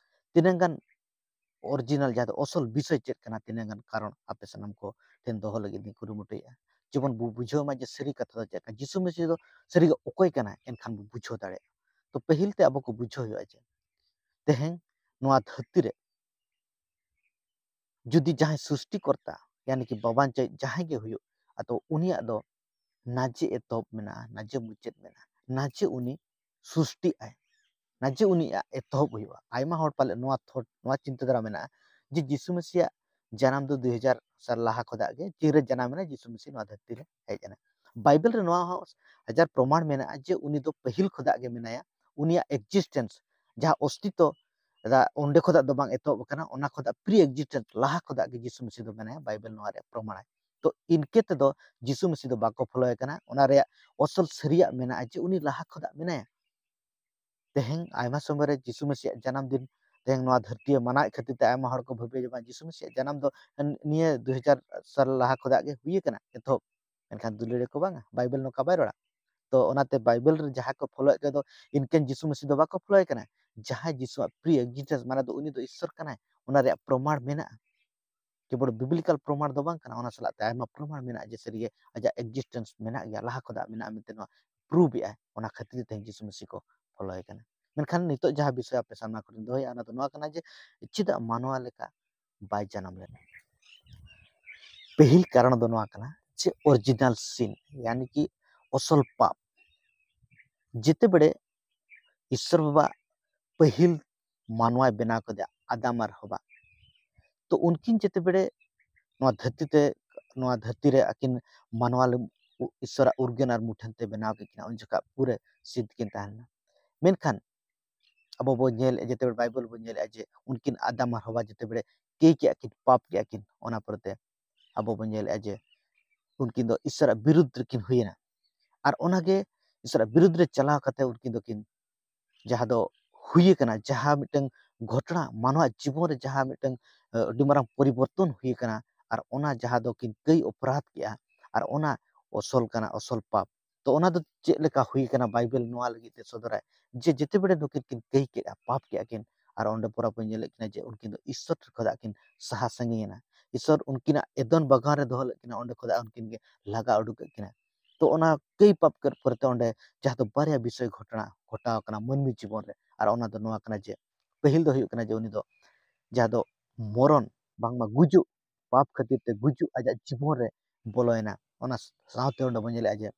ᱛᱤᱱᱟᱹᱜ ᱜᱟᱱ original ᱡᱟᱦᱟᱸ ᱫᱚ ᱚᱥᱚᱞ ᱵᱤᱥᱚᱭ ᱪᱮᱫ ᱠᱟᱱᱟ, ᱛᱤᱱᱟᱹᱜ ᱜᱟᱱ ᱠᱟᱨᱚᱱ ᱟᱯᱮ ᱥᱟᱱᱟᱢ ᱠᱚ ᱴᱷᱮᱱ ᱫᱚᱦᱚ ᱞᱟᱹᱜᱤᱫ ᱤᱧ ᱠᱩᱨᱩᱢᱩᱴᱩᱭᱮᱫᱼᱟ᱾ ᱡᱮᱢᱚᱱ ᱵᱚ ᱵᱩᱡᱷᱟᱹᱣ ᱢᱟ ᱡᱮ ᱥᱟᱹᱨᱤ ᱠᱟᱛᱷᱟ ᱫᱚ ᱪᱮᱫ ᱠᱟᱱᱟ, ᱡᱤᱥᱩ ᱢᱟᱹᱥᱤ ᱫᱚ ᱥᱟᱹᱨᱤᱜᱮ ᱚᱠᱚᱭ ᱠᱟᱱᱟᱭ, ᱮᱱᱠᱷᱟᱱ ᱵᱚ ᱵᱩᱡᱷᱟᱹᱣ ᱫᱟᱲᱮᱭᱟᱜᱼᱟ᱾ ᱛᱚ ᱯᱟᱹᱦᱤᱞ ᱛᱮ ᱟᱵᱚ ᱠᱚ ᱵᱩᱡᱷᱟᱹᱣ ᱦᱩᱭᱩᱜᱼᱟ ᱡᱮ ᱛᱮᱦᱮᱧ ᱱᱚᱣᱟ ᱫᱷᱟᱹᱨᱛᱤ ᱨᱮ ᱡᱩᱫᱤ ᱡᱟᱦᱟᱸᱭ ᱥᱨᱤᱥᱴᱤ ᱠᱚᱨᱛᱟ, ᱭᱟᱱᱤ ᱠᱤ ᱵᱟᱵᱟᱧᱪᱟᱭᱤᱡ ᱡᱟᱦᱟᱸᱭ ᱜᱮ ᱦᱩᱭᱩᱜ, ᱟᱫᱚ ᱩᱱᱤᱭᱟᱜ ᱫᱚ ᱱᱟᱡᱮ ᱮᱛᱚᱦᱚᱵ ᱢᱮᱱᱟᱜᱼᱟ, ᱱᱟᱡᱮ ᱢᱩᱪᱟᱹᱫ ᱢᱮᱱᱟᱜᱼᱟ, ᱱᱟᱡᱮ ᱩᱱᱤ ᱥᱩᱥᱴᱤᱜ ᱟᱭ, ᱱᱟ ᱡᱮ ᱩᱱᱤᱭᱟᱜ ᱮᱛᱚᱦᱚᱵ ᱦᱩᱭᱩᱜᱼᱟ᱾ ᱟᱭᱢᱟ ᱦᱚᱲ ᱯᱟᱞᱮ ᱱᱚᱣᱟ ᱛᱷᱚᱴ, ᱱᱚᱣᱟ ᱪᱤᱱᱛᱟᱹ ᱫᱷᱟᱨᱟ ᱢᱮᱱᱟᱜᱼᱟ ᱡᱮ ᱡᱤᱥᱩ ᱢᱟᱹᱥᱤᱭᱟᱜ ᱡᱟᱱᱟᱢ ᱫᱚ ᱫᱩᱭ ᱦᱟᱡᱟᱨ ᱥᱟᱞ ᱞᱟᱦᱟ ᱠᱷᱚᱱᱟᱜ ᱜᱮ, ᱪᱤᱱ ᱨᱮ ᱡᱟᱱᱟᱢ ᱮᱱᱟ ᱡᱤᱥᱩ ᱢᱟᱹᱥᱤ, ᱱᱚᱣᱟ ᱫᱷᱟᱹᱨᱛᱤ ᱨᱮ ᱦᱮᱡ ᱮᱱᱟ᱾ ᱵᱟᱭᱵᱮᱞ ᱨᱮ ᱱᱚᱣᱟ ᱦᱚᱸ ᱦᱟᱡᱟᱨ ᱯᱨᱚᱢᱟᱬ ᱢᱮᱱᱟᱜᱼᱟ ᱡᱮ ᱩᱱᱤ ᱫᱚ ᱯᱟᱹᱦᱤᱞ ᱠᱷᱚᱱᱟᱜ ᱜᱮ ᱢᱮᱱᱟᱭᱟ᱾ ᱩᱱᱤᱭᱟᱜ ᱮᱠᱡᱤᱥᱴᱮᱱᱥ, ᱡᱟᱦᱟᱸ ᱚᱥᱛᱤᱛᱚ, ᱚᱸᱰᱮ ᱠᱷᱚᱱᱟᱜ ᱫᱚ ᱵᱟᱝ ᱮᱛᱚᱦᱚᱵ ᱟᱠᱟᱱᱟ, ᱚᱱᱟ ᱠᱷᱚᱱᱟᱜ ᱯᱨᱤ ᱮᱠᱡᱤᱥᱴᱮᱱᱥ ᱞᱟᱦᱟ ᱠᱷᱚᱱᱟᱜ ᱜᱮ ᱡᱤᱥᱩ ᱢᱟᱹᱥᱤ ᱫᱚ ᱢᱮᱱᱟᱭᱟ, ᱵᱟᱭᱵᱮᱞ ᱱᱚᱣᱟ ᱨᱮᱭᱟᱜ ᱯᱨᱚᱢᱟᱬᱟᱭ᱾ ᱛᱚ ᱤᱱᱠᱟᱹ ᱛᱮᱫᱚ ᱡᱤᱥᱩ ᱢᱟᱹᱥᱤ ᱫᱚ ᱵᱟᱠᱚ ᱯᱷᱚᱞᱳᱭᱮ ᱠᱟᱱᱟ᱾ ᱚᱱᱟ ᱨᱮᱭᱟᱜ ᱚᱥᱚᱞ ᱥᱟᱹᱨᱤᱭᱟᱜ ᱢᱮᱱᱟᱜᱼᱟ ᱡᱮ ᱩᱱᱤ ᱞᱟᱦᱟ ᱠᱷᱚᱱᱟᱜ ᱢᱮᱱᱟᱭᱟ᱾ ᱛᱮᱦᱮᱧ ᱟᱭᱢᱟ ᱥᱚᱢᱚᱭ ᱨᱮ ᱡᱤᱥᱩ ᱢᱟᱹᱥᱤᱭᱟᱜ ᱡᱟᱱᱟᱢ ᱫᱤᱱ ᱛᱮᱦᱮᱧ ᱱᱚᱣᱟ ᱫᱷᱟᱹᱨᱛᱤ ᱮ ᱢᱟᱱᱟᱣᱮᱫ ᱠᱷᱟᱹᱛᱤᱨ ᱛᱮ ᱟᱭᱢᱟ ᱦᱚᱲ ᱠᱚ ᱵᱷᱟᱹᱵᱤᱭᱟ ᱡᱮ ᱵᱟᱝ, ᱡᱤᱥᱩ ᱢᱟᱹᱥᱤᱭᱟᱜ ᱡᱟᱱᱟᱢ ᱫᱚ ᱱᱤᱭᱟᱹ ᱫᱩ ᱦᱟᱡᱟᱨ ᱥᱟᱞ ᱞᱟᱦᱟ ᱠᱷᱚᱱᱟᱜ ᱜᱮ ᱦᱩᱭ ᱟᱠᱟᱱᱟ ᱮᱛᱚᱦᱚᱵ, ᱢᱮᱱᱠᱷᱟᱱ ᱫᱩᱞᱟᱹᱲᱤᱭᱟᱹ ᱠᱚ ᱵᱟᱝᱟ, ᱵᱟᱭᱵᱮᱞ ᱱᱚᱝᱠᱟ ᱵᱟᱭ ᱨᱚᱲᱟ᱾ ᱛᱚ ᱚᱱᱟᱛᱮ ᱵᱟᱭᱵᱮᱞ ᱨᱮ ᱡᱟᱦᱟᱸ ᱠᱚ ᱯᱷᱚᱞᱳᱭᱮᱫ ᱠᱚ ᱫᱚ ᱤᱱᱠᱟᱹᱱ ᱡᱤᱥᱩ ᱢᱟᱹᱥᱤ ᱫᱚ ᱵᱟᱠᱚ ᱯᱷᱚᱞᱳᱭᱮ ᱠᱟᱱᱟ᱾ ᱡᱟᱦᱟᱸᱭ ᱡᱤᱥᱩᱣᱟᱜ ᱯᱨᱤ ᱮᱠᱡᱤᱥᱴᱮᱱᱥ, ᱢᱟᱱᱮ ᱫᱚ ᱩᱱᱤ ᱫᱚ ᱤᱥᱥᱚᱨ ᱠᱟᱱᱟᱭ, ᱚᱱᱟ ᱨᱮᱭᱟᱜ ᱯᱨᱚᱢᱟᱬ ᱢᱮᱱᱟᱜᱼᱟ᱾ ᱠᱮᱵᱚᱞ ᱵᱤᱵᱽᱞᱤᱠᱟᱞ ᱯᱨᱚᱢᱟᱬ ᱫᱚ ᱵᱟᱝ ᱠᱟᱱᱟ, ᱚᱱᱟ ᱥᱟᱞᱟᱜ ᱛᱮ ᱟᱭᱢᱟ ᱯᱨᱚᱢᱟᱬ ᱢᱮᱱᱟᱜᱼᱟ ᱡᱮ ᱥᱟᱹᱨᱤᱜᱮ ᱟᱡᱟᱜ ᱮᱠᱡᱤᱥᱴᱮᱱᱥ ᱢᱮᱱᱟᱜ ᱜᱮᱭᱟ, ᱞᱟᱦᱟ ᱠᱷᱚᱱᱟᱜ ᱢᱮᱱᱟᱜᱼᱟ ᱢᱮᱱᱛᱮ ᱱᱚᱣᱟ ᱯᱨᱩᱵᱷ ᱮᱜᱼᱟᱭ᱾ ᱚᱱᱟ ᱠᱷᱟᱹᱛᱤᱨ ᱛᱮ ᱛᱮᱦᱮᱧ ᱡᱤᱥᱩ ᱢᱟᱹᱥᱤ ᱠᱚ ᱯᱷᱚᱞᱳᱭᱮ ᱠᱟᱱᱟ᱾ ᱢᱮᱱᱠᱷᱟᱱ ᱱᱤᱛᱚᱜ ᱡᱟᱦᱟᱸ ᱵᱤᱥᱚᱭ ᱟᱯᱮ ᱥᱟᱢᱱᱟ ᱠᱚᱨᱮᱧ ᱫᱚᱦᱚᱭᱟ, ᱚᱱᱟ ᱫᱚ ᱱᱚᱣᱟ ᱠᱟᱱᱟ ᱡᱮ ᱪᱮᱫᱟᱜ ᱢᱟᱱᱣᱟ ᱞᱮᱠᱟ ᱵᱟᱭ ᱡᱟᱱᱟᱢ ᱞᱮᱱᱟ? ᱯᱟᱹᱦᱤᱞ ᱠᱟᱨᱚᱱ ᱫᱚ ᱱᱚᱣᱟ ᱠᱟᱱᱟ ᱡᱮ ᱚᱨᱤᱡᱤᱱᱟᱞ ᱥᱤᱱ, ᱭᱟᱱᱤ ᱠᱤ ᱚᱥᱚᱞ ᱯᱟᱯ᱾ ᱡᱮᱛᱮ ᱵᱮᱲᱮ ᱤᱥᱥᱚᱨ ᱵᱟᱵᱟ ᱯᱟᱹᱦᱤᱞ ᱢᱟᱱᱣᱟᱭ ᱵᱮᱱᱟᱣ ᱠᱮᱫᱮᱭᱟ, ᱟᱫᱟᱢ ᱟᱨ ᱦᱚᱵᱟ, ᱛᱚ ᱩᱱᱠᱤᱱ ᱡᱮᱛᱮ ᱵᱮᱲᱮ ᱱᱚᱣᱟ ᱫᱷᱟᱹᱨᱛᱤ ᱛᱮ, ᱱᱚᱣᱟ ᱫᱷᱟᱹᱨᱛᱤ ᱨᱮ ᱟᱹᱠᱤᱱ ᱢᱟᱱᱣᱟ ᱞᱮ-, ᱤᱥᱥᱚᱨᱟᱜ ᱩᱨᱜᱟᱹᱱ ᱟᱨ ᱢᱩᱴᱷᱟᱹᱱ ᱛᱮ ᱵᱮᱱᱟᱣ ᱠᱮᱫ ᱠᱤᱱᱟ, ᱩᱱ ᱡᱚᱠᱷᱟᱜ ᱯᱩᱨᱟᱹ ᱥᱤᱫᱷ ᱠᱤᱱ ᱛᱟᱦᱮᱸ ᱞᱮᱱᱟ᱾ ᱢᱮᱱᱠᱷᱟᱱ ᱟᱵᱚ ᱵᱚᱱ ᱧᱮᱞᱮᱫᱼᱟ, ᱡᱮᱛᱮ ᱵᱮᱲᱮ ᱵᱟᱭᱵᱮᱞ ᱵᱚᱱ ᱧᱮᱞᱮᱫᱼᱟ ᱡᱮ ᱩᱱᱠᱤᱱ ᱟᱫᱟᱢ ᱟᱨ ᱦᱚᱵᱟ ᱡᱮᱛᱮ ᱵᱮᱲᱮ ᱠᱟᱹᱭ ᱠᱮᱜᱼᱟ ᱠᱤᱱ, ᱯᱟᱯ ᱠᱮᱜᱼᱟ ᱠᱤᱱ, ᱚᱱᱟ ᱯᱚᱨᱮᱛᱮ ᱟᱵᱚ ᱵᱚᱱ ᱧᱮᱞᱮᱫᱼᱟ ᱡᱮ ᱩᱱᱠᱤᱱ ᱫᱚ ᱤᱥᱥᱚᱨᱟᱜ ᱵᱤᱨᱩᱫᱽ ᱨᱮᱠᱤᱱ ᱦᱩᱭᱮᱱᱟ᱾ ᱟᱨ ᱚᱱᱟᱜᱮ ᱤᱥᱥᱚᱨᱟᱜ ᱵᱤᱨᱩᱫᱽ ᱨᱮ ᱪᱟᱞᱟᱣ ᱠᱟᱛᱮ ᱩᱱᱠᱤᱱ ᱫᱚᱠᱤᱱ, ᱡᱟᱦᱟᱸ ᱫᱚ ᱦᱩᱭ ᱟᱠᱟᱱᱟ, ᱡᱟᱦᱟᱸ ᱢᱤᱫᱴᱟᱝ ᱜᱷᱚᱴᱚᱱᱟ ᱢᱟᱱᱣᱟ ᱡᱤᱵᱚᱱ ᱨᱮ ᱡᱟᱦᱟᱸ ᱢᱤᱫᱴᱟᱝ, ᱟᱹᱰᱤ ᱢᱟᱨᱟᱝ ᱯᱚᱨᱤᱵᱚᱨᱛᱚᱱ ᱦᱩᱭ ᱟᱠᱟᱱᱟ, ᱟᱨ ᱚᱱᱟ ᱡᱟᱦᱟᱸ ᱫᱚᱠᱤᱱ ᱠᱟᱹᱭ ᱚᱯᱨᱟᱫᱷ ᱠᱮᱜᱼᱟ, ᱟᱨ ᱚᱱᱟ ᱚᱥᱚᱞ ᱠᱟᱱᱟ, ᱚᱥᱚᱞ ᱯᱟᱯ᱾ ᱛᱚ ᱚᱱᱟ ᱫᱚ ᱪᱮᱫ ᱞᱮᱠᱟ ᱦᱩᱭ ᱟᱠᱟᱱᱟ, ᱵᱟᱭᱵᱮᱞ ᱱᱚᱣᱟ ᱞᱟᱹᱜᱤᱫ ᱛᱮ ᱥᱚᱫᱚᱨᱟᱭ ᱡᱮ ᱡᱮᱛᱮ ᱵᱮᱲᱮ ᱱᱩᱠᱤᱱ ᱠᱤᱱ ᱠᱟᱹᱭ ᱠᱮᱜᱼᱟ, ᱯᱟᱯ ᱠᱮᱜᱼᱟ ᱠᱤᱱ, ᱟᱨ ᱚᱸᱰᱮ ᱯᱚᱨᱮ ᱵᱚᱱ ᱧᱮᱞᱮᱫ ᱠᱤᱱᱟ ᱡᱮ ᱩᱱᱠᱤᱱ ᱫᱚ ᱤᱥᱥᱚᱨ ᱴᱷᱮᱱ ᱠᱷᱚᱱᱟᱜ ᱠᱤᱱ ᱥᱟᱦᱟ ᱥᱟᱺᱜᱤᱧ ᱮᱱᱟ᱾ ᱤᱥᱥᱚᱨ ᱩᱱᱠᱤᱱᱟᱜ ᱮᱫᱚᱱ ᱵᱟᱜᱟᱱ ᱨᱮ ᱫᱚᱦᱚ ᱞᱮᱫ ᱠᱤᱱᱟ, ᱚᱸᱰᱮ ᱠᱷᱚᱱᱟᱜ ᱩᱱᱠᱤᱱ ᱜᱮ ᱞᱟᱜᱟ ᱩᱰᱩᱠ ᱠᱮᱫ ᱠᱤᱱᱟ᱾ ᱛᱚ ᱚᱱᱟ ᱠᱟᱹᱭ ᱯᱟᱯ ᱠᱮᱫ ᱯᱚᱨᱮᱛᱮ ᱚᱸᱰᱮ ᱡᱟᱦᱟᱸ ᱫᱚ ᱵᱟᱨᱭᱟ ᱵᱤᱥᱚᱭ ᱜᱷᱚᱴᱚᱱᱟ ᱜᱷᱚᱴᱟᱣ ᱟᱠᱟᱱᱟ ᱢᱟᱹᱱᱢᱤ ᱡᱤᱵᱚᱱ ᱨᱮ, ᱟᱨ ᱚᱱᱟ ᱫᱚ ᱱᱚᱣᱟ ᱠᱟᱱᱟ ᱡᱮ ᱯᱟᱹᱦᱤᱞ ᱫᱚ ᱦᱩᱭᱩᱜ ᱠᱟᱱᱟ ᱡᱮ ᱩᱱᱤ ᱫᱚ ᱡᱟᱦᱟᱸ ᱫᱚ ᱢᱚᱨᱚᱱ, ᱵᱟᱝᱢᱟ ᱜᱩᱡᱩᱜ, ᱯᱟᱯ ᱠᱷᱟᱹᱛᱤᱨ ᱛᱮ ᱜᱩᱡᱩᱜ ᱟᱡᱟᱜ ᱡᱤᱵᱚᱱ ᱨᱮ ᱵᱚᱞᱚᱭᱮᱱᱟ᱾ ᱚᱱᱟ ᱥᱟᱶᱛᱮ ᱚᱸᱰᱮ ᱵᱚᱱ ᱧᱮᱞᱮᱫᱼᱟ ᱡᱮ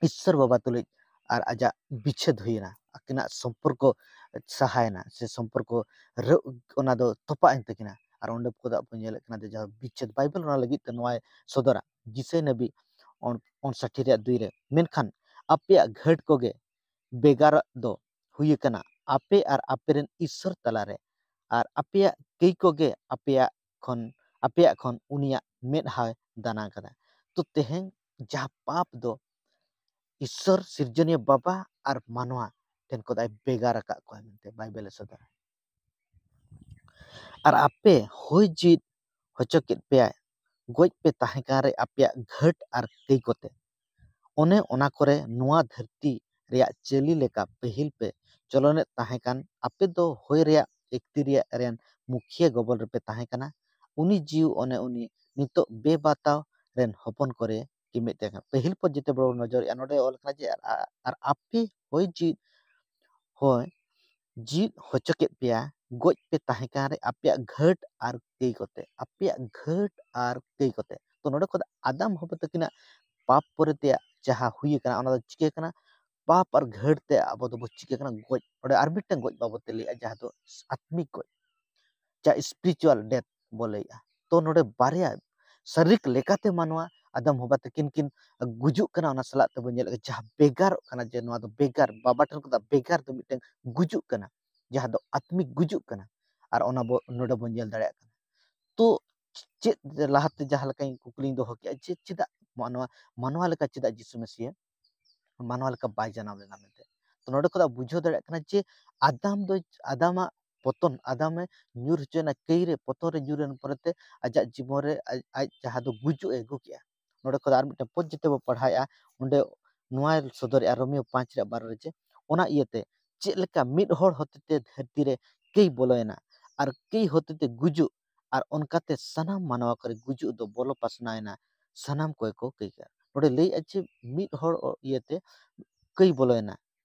ᱤᱥᱥᱚᱨ ᱵᱟᱵᱟ ᱛᱩᱞᱩᱡ ᱟᱨ ᱟᱡᱟᱜ ᱵᱤᱪᱷᱮᱫ ᱦᱩᱭᱮᱱᱟ, ᱟᱹᱠᱤᱱᱟᱜ ᱥᱚᱢᱯᱚᱨᱠᱚ ᱥᱟᱦᱟᱭᱮᱱᱟ, ᱥᱮ ᱥᱚᱢᱯᱚᱨᱠᱚ ᱨᱟᱹ-, ᱚᱱᱟ ᱫᱚ ᱛᱚᱯᱟᱜ ᱮᱱ ᱛᱟᱹᱠᱤᱱᱟ᱾ ᱟᱨ ᱚᱸᱰᱮ ᱠᱚᱫᱚ ᱟᱵᱚ ᱧᱮᱞᱮᱫ ᱠᱟᱱᱟ ᱡᱮ ᱡᱟᱦᱟᱸ ᱵᱤᱪᱷᱮᱫ, ᱵᱟᱭᱵᱮᱞ ᱚᱱᱟ ᱞᱟᱹᱜᱤᱫ ᱛᱮ ᱱᱚᱣᱟᱭ ᱥᱚᱫᱚᱨᱟ, ᱡᱤᱥᱟᱹᱭ ᱱᱟᱵᱤ ᱚᱱ-, ᱚᱱᱥᱟᱴᱷᱤ ᱨᱮᱭᱟᱜ ᱫᱩᱭ ᱨᱮ, ᱢᱮᱱᱠᱷᱟᱱ ᱟᱯᱮᱭᱟᱜ ᱜᱷᱟᱹᱴ ᱠᱚᱜᱮ ᱵᱮᱜᱟᱨᱟᱜ ᱫᱚ ᱦᱩᱭ ᱟᱠᱟᱱᱟ ᱟᱯᱮ ᱟᱨ ᱟᱯᱮᱨᱮᱱ ᱤᱥᱥᱚᱨ ᱛᱟᱞᱟᱨᱮ, ᱟᱨ ᱟᱯᱮᱭᱟᱜ ᱠᱟᱹᱭ ᱠᱚᱜᱮ ᱟᱯᱮᱭᱟᱜ ᱠᱷᱚᱱ, ᱟᱯᱮᱭᱟᱜ ᱠᱷᱚᱱ ᱩᱱᱤᱭᱟᱜ ᱢᱮᱫᱦᱟᱭ ᱫᱟᱱᱟ ᱟᱠᱟᱫᱟ᱾ ᱛᱚ ᱛᱮᱦᱮᱧ ᱡᱟᱦᱟᱸ ᱯᱟᱯ ᱫᱚ ᱤᱥᱥᱚᱨ ᱥᱤᱨᱡᱚᱱᱤᱭᱟᱹ ᱵᱟᱵᱟ ᱟᱨ ᱢᱟᱱᱣᱟ ᱴᱷᱮᱱ ᱠᱷᱚᱱ ᱟᱡ ᱵᱷᱮᱜᱟᱨ ᱟᱠᱟᱫ ᱠᱚᱣᱟ ᱢᱮᱱᱛᱮ ᱵᱟᱭᱵᱮᱞᱮ ᱥᱚᱫᱚᱨᱟ᱾ ᱟᱨ ᱟᱯᱮ ᱦᱩᱭ ᱡᱤᱣᱤᱫ ᱦᱚᱪᱚ ᱠᱮᱫ ᱯᱮᱭᱟᱭ, ᱜᱚᱡ ᱯᱮ ᱛᱟᱦᱮᱸ ᱠᱟᱱ ᱨᱮ ᱟᱯᱮᱭᱟᱜ ᱜᱷᱟᱹᱴ ᱟᱨ ᱠᱟᱹᱭ ᱠᱚᱛᱮ᱾ ᱚᱱᱮ ᱚᱱᱟ ᱠᱚᱨᱮ ᱱᱚᱣᱟ ᱫᱷᱟᱹᱨᱛᱤ ᱨᱮᱭᱟᱜ ᱪᱟᱹᱞᱤ ᱞᱮᱠᱟ ᱯᱟᱹᱦᱤᱞ ᱯᱮ ᱪᱚᱞᱚᱱᱮᱫ ᱛᱟᱦᱮᱸ ᱠᱟᱱ, ᱟᱯᱮ ᱫᱚ ᱦᱚᱭ ᱨᱮᱭᱟᱜ ᱮᱠᱛᱤᱨᱤᱭᱟᱹ ᱨᱮᱱ ᱢᱩᱠᱷᱤᱭᱟᱹ ᱜᱚᱵᱚᱞ ᱨᱮᱯᱮ ᱛᱟᱦᱮᱸ ᱠᱟᱱᱟ᱾ ᱩᱱᱤ ᱡᱤᱣᱤ ᱚᱱᱮ ᱩᱱᱤ ᱱᱤᱛᱚᱜ ᱵᱮᱵᱟᱛᱟᱣ ᱨᱮᱱ ᱦᱚᱯᱚᱱ ᱠᱚᱨᱮ ᱠᱤᱢᱤᱫ ᱛᱟᱦᱮᱸ ᱠᱟᱱᱟ᱾ ᱯᱟᱹᱦᱤᱞ ᱯᱚᱫ ᱡᱮᱛᱮ ᱵᱚᱲ ᱱᱚᱡᱚᱨᱮᱜᱼᱟ, ᱱᱚᱰᱮ ᱚᱞ ᱠᱟᱱᱟ ᱡᱮ, ᱟᱨ, ᱟᱨ, ᱟᱨ ᱟᱯᱮ ᱦᱚᱭ ᱡᱤᱣᱤᱫ, ᱦᱚᱭ ᱡᱤᱣᱤᱫ ᱦᱚᱪᱚ ᱠᱮᱫ ᱯᱮᱭᱟ, ᱜᱚᱡ ᱯᱮ ᱛᱟᱦᱮᱸ ᱠᱟᱱ ᱨᱮ ᱟᱯᱮᱭᱟᱜ ᱜᱷᱟᱹᱴ ᱟᱨ ᱠᱟᱹᱭ ᱠᱚᱛᱮ, ᱟᱯᱮᱭᱟᱜ ᱜᱷᱟᱹᱴ ᱟᱨ ᱠᱟᱹᱭ ᱠᱚᱛᱮ᱾ ᱛᱚ ᱱᱚᱰᱮ ᱠᱷᱚᱱ ᱟᱫᱟᱢ ᱦᱚᱵᱟ ᱛᱟᱹᱠᱤᱱᱟᱜ ᱯᱟᱯ ᱯᱚᱨᱮ ᱛᱮᱭᱟᱜ ᱡᱟᱦᱟᱸ ᱦᱩᱭ ᱟᱠᱟᱱᱟ, ᱚᱱᱟ ᱫᱚ ᱪᱤᱠᱟᱹ ᱠᱟᱱᱟ? ᱯᱟᱯ ᱟᱨ ᱜᱷᱟᱹᱴ ᱛᱮ ᱟᱵᱚ ᱫᱚᱵᱚ ᱪᱤᱠᱟᱹ ᱠᱟᱱᱟ? ᱜᱚᱡ᱾ ᱚᱸᱰᱮ ᱟᱨ ᱢᱤᱫᱴᱟᱝ ᱜᱚᱡ ᱵᱟᱵᱚᱫ ᱛᱮ ᱞᱟᱹᱭᱮᱜᱼᱟ, ᱡᱟᱦᱟᱸ ᱫᱚ ᱟᱛᱢᱤᱠ ᱜᱚᱡ, ᱡᱟ spiritual death ᱵᱚ ᱞᱟᱹᱭᱮᱜᱼᱟ᱾ ᱛᱚ ᱱᱚᱰᱮ ᱵᱟᱨᱭᱟ ᱥᱟᱨᱤᱨᱤᱠ ᱞᱮᱠᱟᱛᱮ ᱢᱟᱱᱣᱟ ᱟᱫᱟᱢ ᱦᱚᱵᱟ ᱛᱟᱹᱠᱤᱱ ᱠᱤᱱ ᱜᱩᱡᱩᱜ ᱠᱟᱱᱟ, ᱚᱱᱟ ᱥᱟᱞᱟᱜ ᱛᱮᱵᱚ ᱧᱮᱞᱮᱫ ᱡᱟᱦᱟᱸ ᱵᱮᱜᱟᱨᱚᱜ ᱠᱟᱱᱟ, ᱡᱮ ᱱᱚᱣᱟ ᱫᱚ ᱵᱮᱜᱟᱨ, ᱵᱟᱵᱟ ᱴᱷᱮᱱ ᱠᱷᱚᱱᱟᱜ ᱵᱮᱜᱟᱨ ᱫᱚ ᱢᱤᱫᱴᱟᱝ ᱜᱩᱡᱩᱜ ᱠᱟᱱᱟ, ᱡᱟᱦᱟᱸ ᱫᱚ ᱟᱛᱢᱤᱠ ᱜᱩᱡᱩᱜ ᱠᱟᱱᱟ, ᱟᱨ ᱚᱱᱟ ᱵᱚ ᱱᱚᱰᱮ ᱵᱚᱱ ᱧᱮᱞ ᱫᱟᱲᱮᱭᱟᱜ ᱠᱟᱱᱟ᱾ ᱛᱚ ᱪᱮᱫ ᱞᱟᱦᱟᱛᱮ ᱡᱟᱦᱟᱸ ᱞᱮᱠᱟᱧ ᱠᱩᱠᱞᱤᱧ ᱫᱚᱦᱚ ᱠᱮᱜᱼᱟ ᱡᱮ ᱪᱮᱫᱟᱜ ᱢᱟᱱᱣᱟ, ᱢᱟᱱᱣᱟ ᱞᱮᱠᱟ ᱪᱮᱫᱟᱜ ᱡᱤᱥᱩ ᱢᱮᱥᱤᱭᱟ ᱢᱟᱱᱣᱟ ᱞᱮᱠᱟ ᱵᱟᱭ ᱡᱟᱱᱟᱢ ᱞᱮᱱᱟ ᱢᱮᱱᱛᱮ? ᱛᱚ ᱱᱚᱰᱮ ᱠᱷᱚᱱᱟᱜ ᱵᱩᱡᱷᱟᱹᱣ ᱫᱟᱲᱮᱭᱟᱜ ᱠᱟᱱᱟ ᱡᱮ ᱟᱫᱟᱢ ᱫᱚ, ᱟᱫᱟᱢᱟᱜ ᱯᱚᱛᱚᱱ, ᱟᱫᱟᱢᱮ ᱧᱩᱨ ᱦᱚᱪᱚᱭᱮᱱᱟ ᱠᱟᱹᱭ ᱨᱮ, ᱯᱚᱛᱚᱱ ᱨᱮ ᱧᱩᱨ ᱮᱱ ᱯᱚᱨᱮᱛᱮ ᱟᱡᱟᱜ ᱡᱤᱵᱚᱱ ᱨᱮ ᱟᱡ, ᱟᱡ ᱡᱟᱦᱟᱸ ᱫᱚ ᱜᱩᱡᱩᱜ ᱮ ᱟᱹᱜᱩ ᱠᱮᱜᱼᱟ᱾ ᱱᱚᱰᱮ ᱠᱷᱚᱱ ᱟᱨ ᱢᱤᱫᱴᱟᱝ ᱯᱚᱫ ᱡᱩᱫᱤ ᱵᱚ ᱯᱟᱲᱦᱟᱣᱮᱜᱼᱟ, ᱚᱸᱰᱮ ᱱᱚᱣᱟᱭ ᱥᱚᱫᱚᱨᱮᱜᱼᱟ ᱨᱳᱢᱤᱭᱳ ᱯᱟᱸᱪ ᱨᱮᱭᱟᱜ ᱵᱟᱨᱚ ᱨᱮ ᱡᱮ, ᱚᱱᱟ ᱤᱭᱟᱹᱛᱮ ᱪᱮᱫ ᱞᱮᱠᱟ ᱢᱤᱫ ᱦᱚᱲ ᱦᱚᱛᱮᱛᱮ ᱫᱷᱟᱹᱨᱛᱤ ᱨᱮ ᱠᱟᱹᱭ ᱵᱚᱞᱚᱭᱮᱱᱟ, ᱟᱨ ᱠᱟᱹᱭ ᱦᱚᱛᱮᱛᱮ ᱜᱩᱡᱩᱜ, ᱟᱨ ᱚᱱᱠᱟᱛᱮ ᱥᱟᱱᱟᱢ ᱢᱟᱱᱣᱟ ᱠᱚᱨᱮ ᱜᱩᱡᱩᱜ ᱫᱚ ᱵᱚᱞᱚ ᱯᱟᱥᱱᱟᱣᱮᱱᱟ, ᱥᱟᱱᱟᱢ ᱠᱚᱜᱮ ᱠᱚ ᱠᱟᱹᱭ ᱠᱟᱜᱼᱟ᱾ ᱱᱚᱰᱮ ᱞᱟᱹᱭᱮᱜᱼᱟ ᱡᱮ ᱢᱤᱫ ᱦᱚᱲ ᱤᱭᱟᱹᱛᱮ ᱠᱟᱹᱭ ᱵᱚᱞᱚᱭᱮᱱᱟ᱾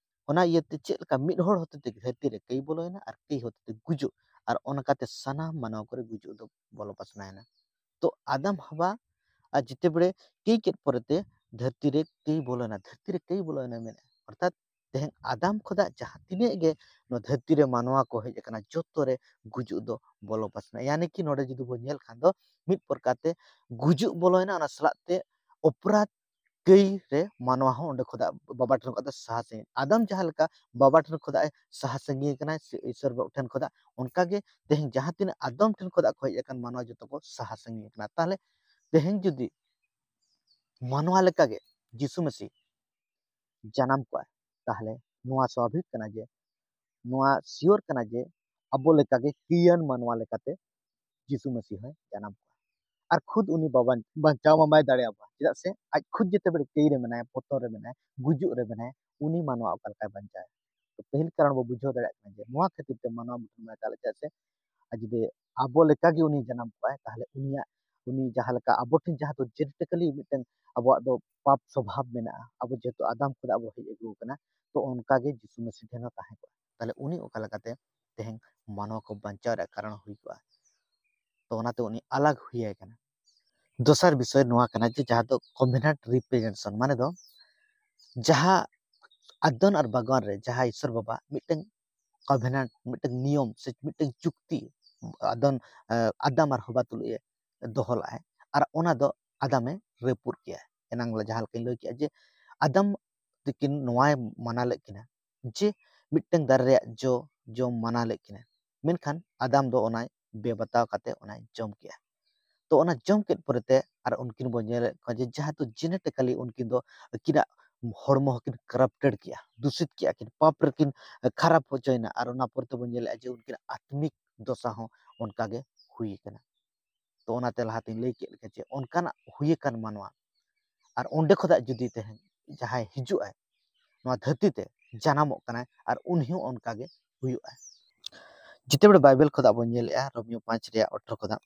ᱚᱱᱟ ᱤᱭᱟᱹᱛᱮ ᱪᱮᱫ ᱞᱮᱠᱟ ᱢᱤᱫ ᱦᱚᱲ ᱦᱚᱛᱮᱛᱮ ᱫᱷᱟᱹᱨᱛᱤ ᱨᱮ ᱠᱟᱹᱭ ᱵᱚᱞᱚᱭᱮᱱᱟ ᱟᱨ ᱠᱟᱹᱭ ᱦᱚᱛᱮᱛᱮ ᱜᱩᱡᱩᱜ, ᱟᱨ ᱚᱱᱠᱟᱛᱮ ᱥᱟᱱᱟᱢ ᱢᱟᱱᱣᱟ ᱠᱚᱨᱮ ᱜᱩᱡᱩᱜ ᱫᱚ ᱵᱚᱞᱚ ᱯᱟᱥᱱᱟᱣᱮᱱᱟ᱾ ᱛᱚ ᱟᱫᱟᱢ ᱦᱟᱵᱟ ᱟᱨ ᱡᱮᱛᱮ ᱵᱮᱲᱮ ᱠᱟᱹᱭ ᱠᱮᱫ ᱯᱚᱨᱮᱛᱮ ᱫᱷᱟᱹᱨᱛᱤ ᱨᱮ ᱠᱟᱹᱭ ᱵᱚᱞᱚᱭᱮᱱᱟ, ᱫᱷᱟᱹᱨᱛᱤ ᱨᱮ ᱠᱟᱹᱭ ᱵᱚᱞᱚᱭᱮᱱᱟ ᱢᱮᱱᱮᱫᱼᱟ᱾ ᱚᱨᱛᱷᱟᱛ ᱛᱮᱦᱮᱧ ᱟᱫᱟᱢ ᱠᱷᱚᱱᱟᱜ ᱡᱟᱦᱟᱸ ᱛᱤᱱᱟᱹᱜ ᱜᱮ ᱱᱚᱣᱟ ᱫᱷᱟᱹᱨᱛᱤ ᱨᱮ ᱢᱟᱱᱣᱟ ᱠᱚ ᱦᱮᱡ ᱟᱠᱟᱱᱟ, ᱡᱚᱛᱚ ᱨᱮ ᱜᱩᱡᱩᱜ ᱫᱚ ᱵᱚᱞᱚ ᱯᱟᱥᱱᱟ᱾ ᱭᱟᱱᱤ ᱠᱤ ᱱᱚᱰᱮ ᱡᱩᱫᱤ ᱵᱚᱱ ᱧᱮᱞ ᱠᱷᱟᱱ ᱫᱚ ᱢᱤᱫ ᱯᱨᱚᱠᱟᱨ ᱛᱮ ᱜᱩᱡᱩᱜ ᱵᱚᱞᱚᱭᱮᱱᱟ, ᱚᱱᱟ ᱥᱟᱞᱟᱜ ᱛᱮ ᱚᱯᱨᱟᱫᱷ ᱠᱟᱹᱭ ᱨᱮ ᱢᱟᱱᱣᱟ ᱦᱚᱸ ᱚᱸᱰᱮ ᱠᱷᱚᱱᱟᱜ ᱵᱟᱵᱟ ᱴᱷᱮᱱ ᱠᱷᱚᱱᱟᱜ ᱫᱚ ᱥᱟᱦᱟ ᱥᱟᱺᱜᱤᱧ᱾ ᱟᱫᱟᱢ ᱡᱟᱦᱟᱸ ᱞᱮᱠᱟ ᱵᱟᱵᱟ ᱴᱷᱮᱱ ᱠᱷᱚᱱᱟᱜ ᱮ ᱥᱟᱦᱟ ᱥᱟᱺᱜᱤᱧ ᱟᱠᱟᱱᱟᱭ, ᱥᱮ ᱤᱥᱚᱨ ᱵᱟᱵᱟ ᱴᱷᱮᱱ ᱠᱷᱚᱱᱟᱜ, ᱚᱱᱠᱟ ᱜᱮ ᱛᱮᱦᱮᱧ ᱡᱟᱦᱟᱸ ᱛᱤᱱᱟᱹᱜ ᱟᱫᱟᱢ ᱴᱷᱮᱱ ᱠᱷᱚᱱᱟᱜ ᱠᱚ ᱦᱮᱡ ᱟᱠᱟᱱ ᱢᱟᱱᱣᱟ ᱡᱚᱛᱚ ᱠᱚ ᱥᱟᱦᱟ ᱥᱟᱺᱜᱤᱧ ᱟᱠᱟᱱᱟ᱾ ᱛᱟᱦᱚᱞᱮ ᱛᱮᱦᱮᱧ ᱡᱩᱫᱤ ᱢᱟᱱᱣᱟ ᱞᱮᱠᱟᱜᱮ ᱡᱤᱥᱩ ᱢᱟᱹᱥᱤ ᱡᱟᱱᱟᱢ ᱠᱚᱜᱼᱟᱭ, ᱛᱟᱦᱚᱞᱮ ᱱᱚᱣᱟ ᱥᱟᱵᱷᱟᱵᱤᱠ ᱠᱟᱱᱟ ᱡᱮ, ᱱᱚᱣᱟ ᱥᱤᱭᱳᱨ ᱠᱟᱱᱟ ᱡᱮ ᱟᱵᱚ ᱞᱮᱠᱟᱜᱮ ᱠᱟᱹᱭᱟᱱ ᱢᱟᱱᱣᱟ ᱞᱮᱠᱟᱛᱮ ᱡᱤᱥᱩ ᱢᱟᱹᱥᱤ ᱦᱚᱸᱭ ᱡᱟᱱᱟᱢ ᱠᱚᱣᱟ᱾ ᱟᱨ ᱠᱷᱩᱫ ᱩᱱᱤ ᱵᱟᱵᱟ ᱵᱟᱧᱪᱟᱣ ᱢᱟ ᱵᱟᱭ ᱫᱟᱲᱮᱭᱟᱵᱚᱱᱟ, ᱪᱮᱫᱟᱜ ᱥᱮ ᱟᱡ ᱠᱷᱩᱫ ᱡᱮᱛᱮ ᱵᱮᱲᱮ ᱠᱟᱹᱭ ᱨᱮ ᱢᱮᱱᱟᱭᱟ, ᱯᱚᱛᱚᱨ ᱨᱮ ᱢᱮᱱᱟᱭᱟ, ᱜᱩᱡᱩᱜ ᱨᱮ ᱢᱮᱱᱟᱭᱟ, ᱩᱱᱤ ᱢᱟᱱᱣᱟ ᱚᱠᱟ ᱞᱮᱠᱟᱭ ᱵᱟᱧᱪᱟᱣᱟ? ᱛᱚ ᱯᱟᱹᱦᱤᱞ ᱠᱟᱨᱚᱱ ᱵᱚ ᱵᱩᱡᱷᱟᱹᱣ ᱫᱟᱲᱮᱭᱟᱜ ᱠᱟᱱᱟ ᱡᱮ ᱱᱚᱣᱟ ᱠᱷᱟᱹᱛᱤᱨ ᱛᱮ ᱢᱟᱱᱣᱟ ᱢᱩᱴᱷᱟᱹᱱ ᱵᱟᱭ ᱫᱟᱲᱮᱭᱟᱜᱼᱟ, ᱪᱮᱫᱟᱜ ᱥᱮ ᱟᱨ ᱡᱩᱫᱤ ᱟᱵᱚ ᱞᱮᱠᱟᱜᱮ ᱩᱱᱤ ᱡᱟᱱᱟᱢ ᱠᱚᱜᱼᱟᱭ, ᱛᱟᱦᱚᱞᱮ ᱩᱱᱤᱭᱟᱜ, ᱩᱱᱤ ᱡᱟᱦᱟᱸ ᱞᱮᱠᱟ ᱟᱵᱚ ᱴᱷᱮᱱ ᱡᱟᱦᱟᱸ ᱫᱚ genetically ᱢᱤᱫᱴᱟᱝ ᱟᱵᱚᱣᱟᱜ ᱫᱚ ᱯᱟᱯ ᱥᱚᱵᱷᱟᱵ ᱢᱮᱱᱟᱜᱼᱟ, ᱟᱵᱚ ᱡᱮᱦᱮᱛᱩ ᱟᱫᱟᱢ ᱠᱷᱚᱱᱟᱜ ᱵᱚ ᱦᱮᱡ ᱟᱹᱜᱩ ᱟᱠᱟᱱᱟ, ᱛᱚ ᱚᱱᱠᱟᱜᱮ ᱡᱤᱥᱩ ᱢᱟᱹᱥᱤ ᱴᱷᱮᱱ ᱦᱚᱸ ᱛᱟᱦᱮᱸ ᱠᱚᱜᱼᱟ᱾ ᱛᱟᱦᱚᱞᱮ ᱩᱱᱤ ᱚᱠᱟ ᱞᱮᱠᱟᱛᱮ ᱛᱮᱦᱮᱧ ᱢᱟᱱᱣᱟ ᱠᱚ ᱵᱟᱧᱪᱟᱣ ᱨᱮᱭᱟᱜ ᱠᱟᱨᱚᱱ ᱦᱩᱭ ᱠᱚᱜᱼᱟ? ᱛᱚ ᱚᱱᱟᱛᱮ ᱩᱱᱤ ᱟᱞᱟᱜᱽ ᱦᱩᱭᱟᱭ ᱠᱟᱱᱟ᱾ ᱫᱚᱥᱟᱨ ᱵᱤᱥᱚᱭ ᱱᱚᱣᱟ ᱠᱟᱱᱟ ᱡᱮ ᱡᱟᱦᱟᱸ ᱫᱚ covenant representation, ᱢᱟᱱᱮ ᱫᱚ ᱡᱟᱦᱟᱸ ᱟᱫᱚᱱ ᱟᱨ ᱵᱟᱜᱟᱱ ᱨᱮ ᱡᱟᱦᱟᱸ ᱤᱥᱚᱨ ᱵᱟᱵᱟ ᱢᱤᱫᱴᱟᱝ covenant, ᱢᱤᱫᱴᱟᱝ ᱱᱤᱭᱚᱢ ᱥᱮ ᱢᱤᱫᱴᱟᱝ ᱪᱩᱠᱛᱤ ᱟᱫᱚᱱ, ᱟᱫᱟᱢ ᱟᱨ ᱦᱚᱵᱟ ᱛᱩᱞᱩᱡ ᱮ ᱫᱚᱦᱚ ᱞᱮᱫᱼᱟᱭ, ᱟᱨ ᱚᱱᱟ ᱫᱚ ᱟᱫᱟᱢᱮ ᱨᱟᱹᱯᱩᱫ ᱠᱮᱜᱼᱟ᱾ ᱮᱱᱟᱝ ᱡᱟᱦᱟᱸ ᱞᱮᱠᱟᱧ ᱞᱟᱹᱭ ᱠᱮᱜᱼᱟ ᱡᱮ ᱟᱫᱟᱢ ᱛᱤᱠᱤᱱ ᱱᱚᱣᱟᱭ ᱢᱟᱱᱟ ᱞᱮᱫ ᱠᱤᱱᱟ ᱡᱮ ᱢᱤᱫᱴᱟᱝ ᱫᱟᱨᱮ ᱨᱮᱭᱟᱜ ᱡᱚ ᱡᱚᱢ ᱢᱟᱱᱟ ᱞᱮᱫ ᱠᱤᱱᱟ, ᱢᱮᱱᱠᱷᱟᱱ ᱟᱫᱟᱢ ᱫᱚ ᱚᱱᱟᱭ ᱵᱮᱵᱟᱛᱟᱣ ᱠᱟᱛᱮ ᱚᱱᱟᱭ ᱡᱚᱢ ᱠᱮᱜᱼᱟ᱾ ᱛᱚ ᱚᱱᱟ ᱡᱚᱢ ᱠᱮᱫ ᱯᱚᱨᱮᱛᱮ ᱟᱨ ᱩᱱᱠᱤᱱ ᱵᱚᱱ ᱧᱮᱞᱮᱫ ᱠᱚᱣᱟ ᱡᱮ ᱡᱟᱦᱟᱸ ᱫᱚ genetically ᱩᱱᱠᱤᱱ ᱫᱚ ᱟᱹᱠᱤᱱᱟᱜ ᱦᱚᱲᱢᱚ ᱦᱚᱸᱠᱤᱱ corrupted ᱠᱮᱜᱼᱟ, ᱫᱩᱥᱤᱛ ᱠᱮᱜᱼᱟ ᱠᱤᱱ, ᱯᱟᱯ ᱨᱮᱠᱤᱱ ᱠᱷᱟᱨᱟᱯ ᱦᱚᱪᱚᱭᱮᱱᱟ᱾ ᱟᱨ ᱚᱱᱟ ᱯᱚᱨᱮ ᱛᱮᱵᱚᱱ ᱧᱮᱞᱮᱫᱼᱟ ᱡᱮ ᱩᱱᱠᱤᱱᱟᱜ ᱟᱛᱢᱤᱠ ᱫᱚᱥᱟ ᱦᱚᱸ ᱚᱱᱠᱟᱜᱮ ᱦᱩᱭ ᱟᱠᱟᱱᱟ᱾ ᱛᱚ ᱚᱱᱟᱛᱮ ᱞᱟᱦᱟᱛᱤᱧ ᱞᱟᱹᱭ ᱠᱮᱫ ᱞᱮᱠᱟ ᱡᱮ ᱚᱱᱠᱟᱱᱟᱜ ᱦᱩᱭ ᱟᱠᱟᱱ ᱢᱟᱱᱣᱟ ᱟᱨ ᱚᱸᱰᱮ ᱠᱷᱚᱱᱟᱜ ᱡᱩᱫᱤ ᱛᱮᱦᱮᱧ ᱡᱟᱦᱟᱸᱭ ᱦᱤᱡᱩᱜ ᱟᱭ ᱱᱚᱣᱟ ᱫᱷᱟᱹᱨᱛᱤ ᱛᱮ, ᱡᱟᱱᱟᱢᱚᱜ ᱠᱟᱱᱟᱭ ᱟᱨ ᱩᱱᱤ ᱦᱚᱸ ᱚᱱᱠᱟ ᱜᱮ ᱦᱩᱭᱩᱜᱼᱟ᱾ ᱡᱮᱛᱮ ᱵᱮᱲᱮ ᱵᱟᱭᱵᱮᱞ ᱠᱷᱚᱱᱟᱜ ᱵᱚᱱ ᱧᱮᱞᱮᱫᱼᱟ, ᱨᱳᱢᱤᱭᱳ ᱯᱟᱸᱪ ᱨᱮᱭᱟᱜ ᱟᱴᱷᱨᱚ ᱠᱷᱚᱱᱟᱜ,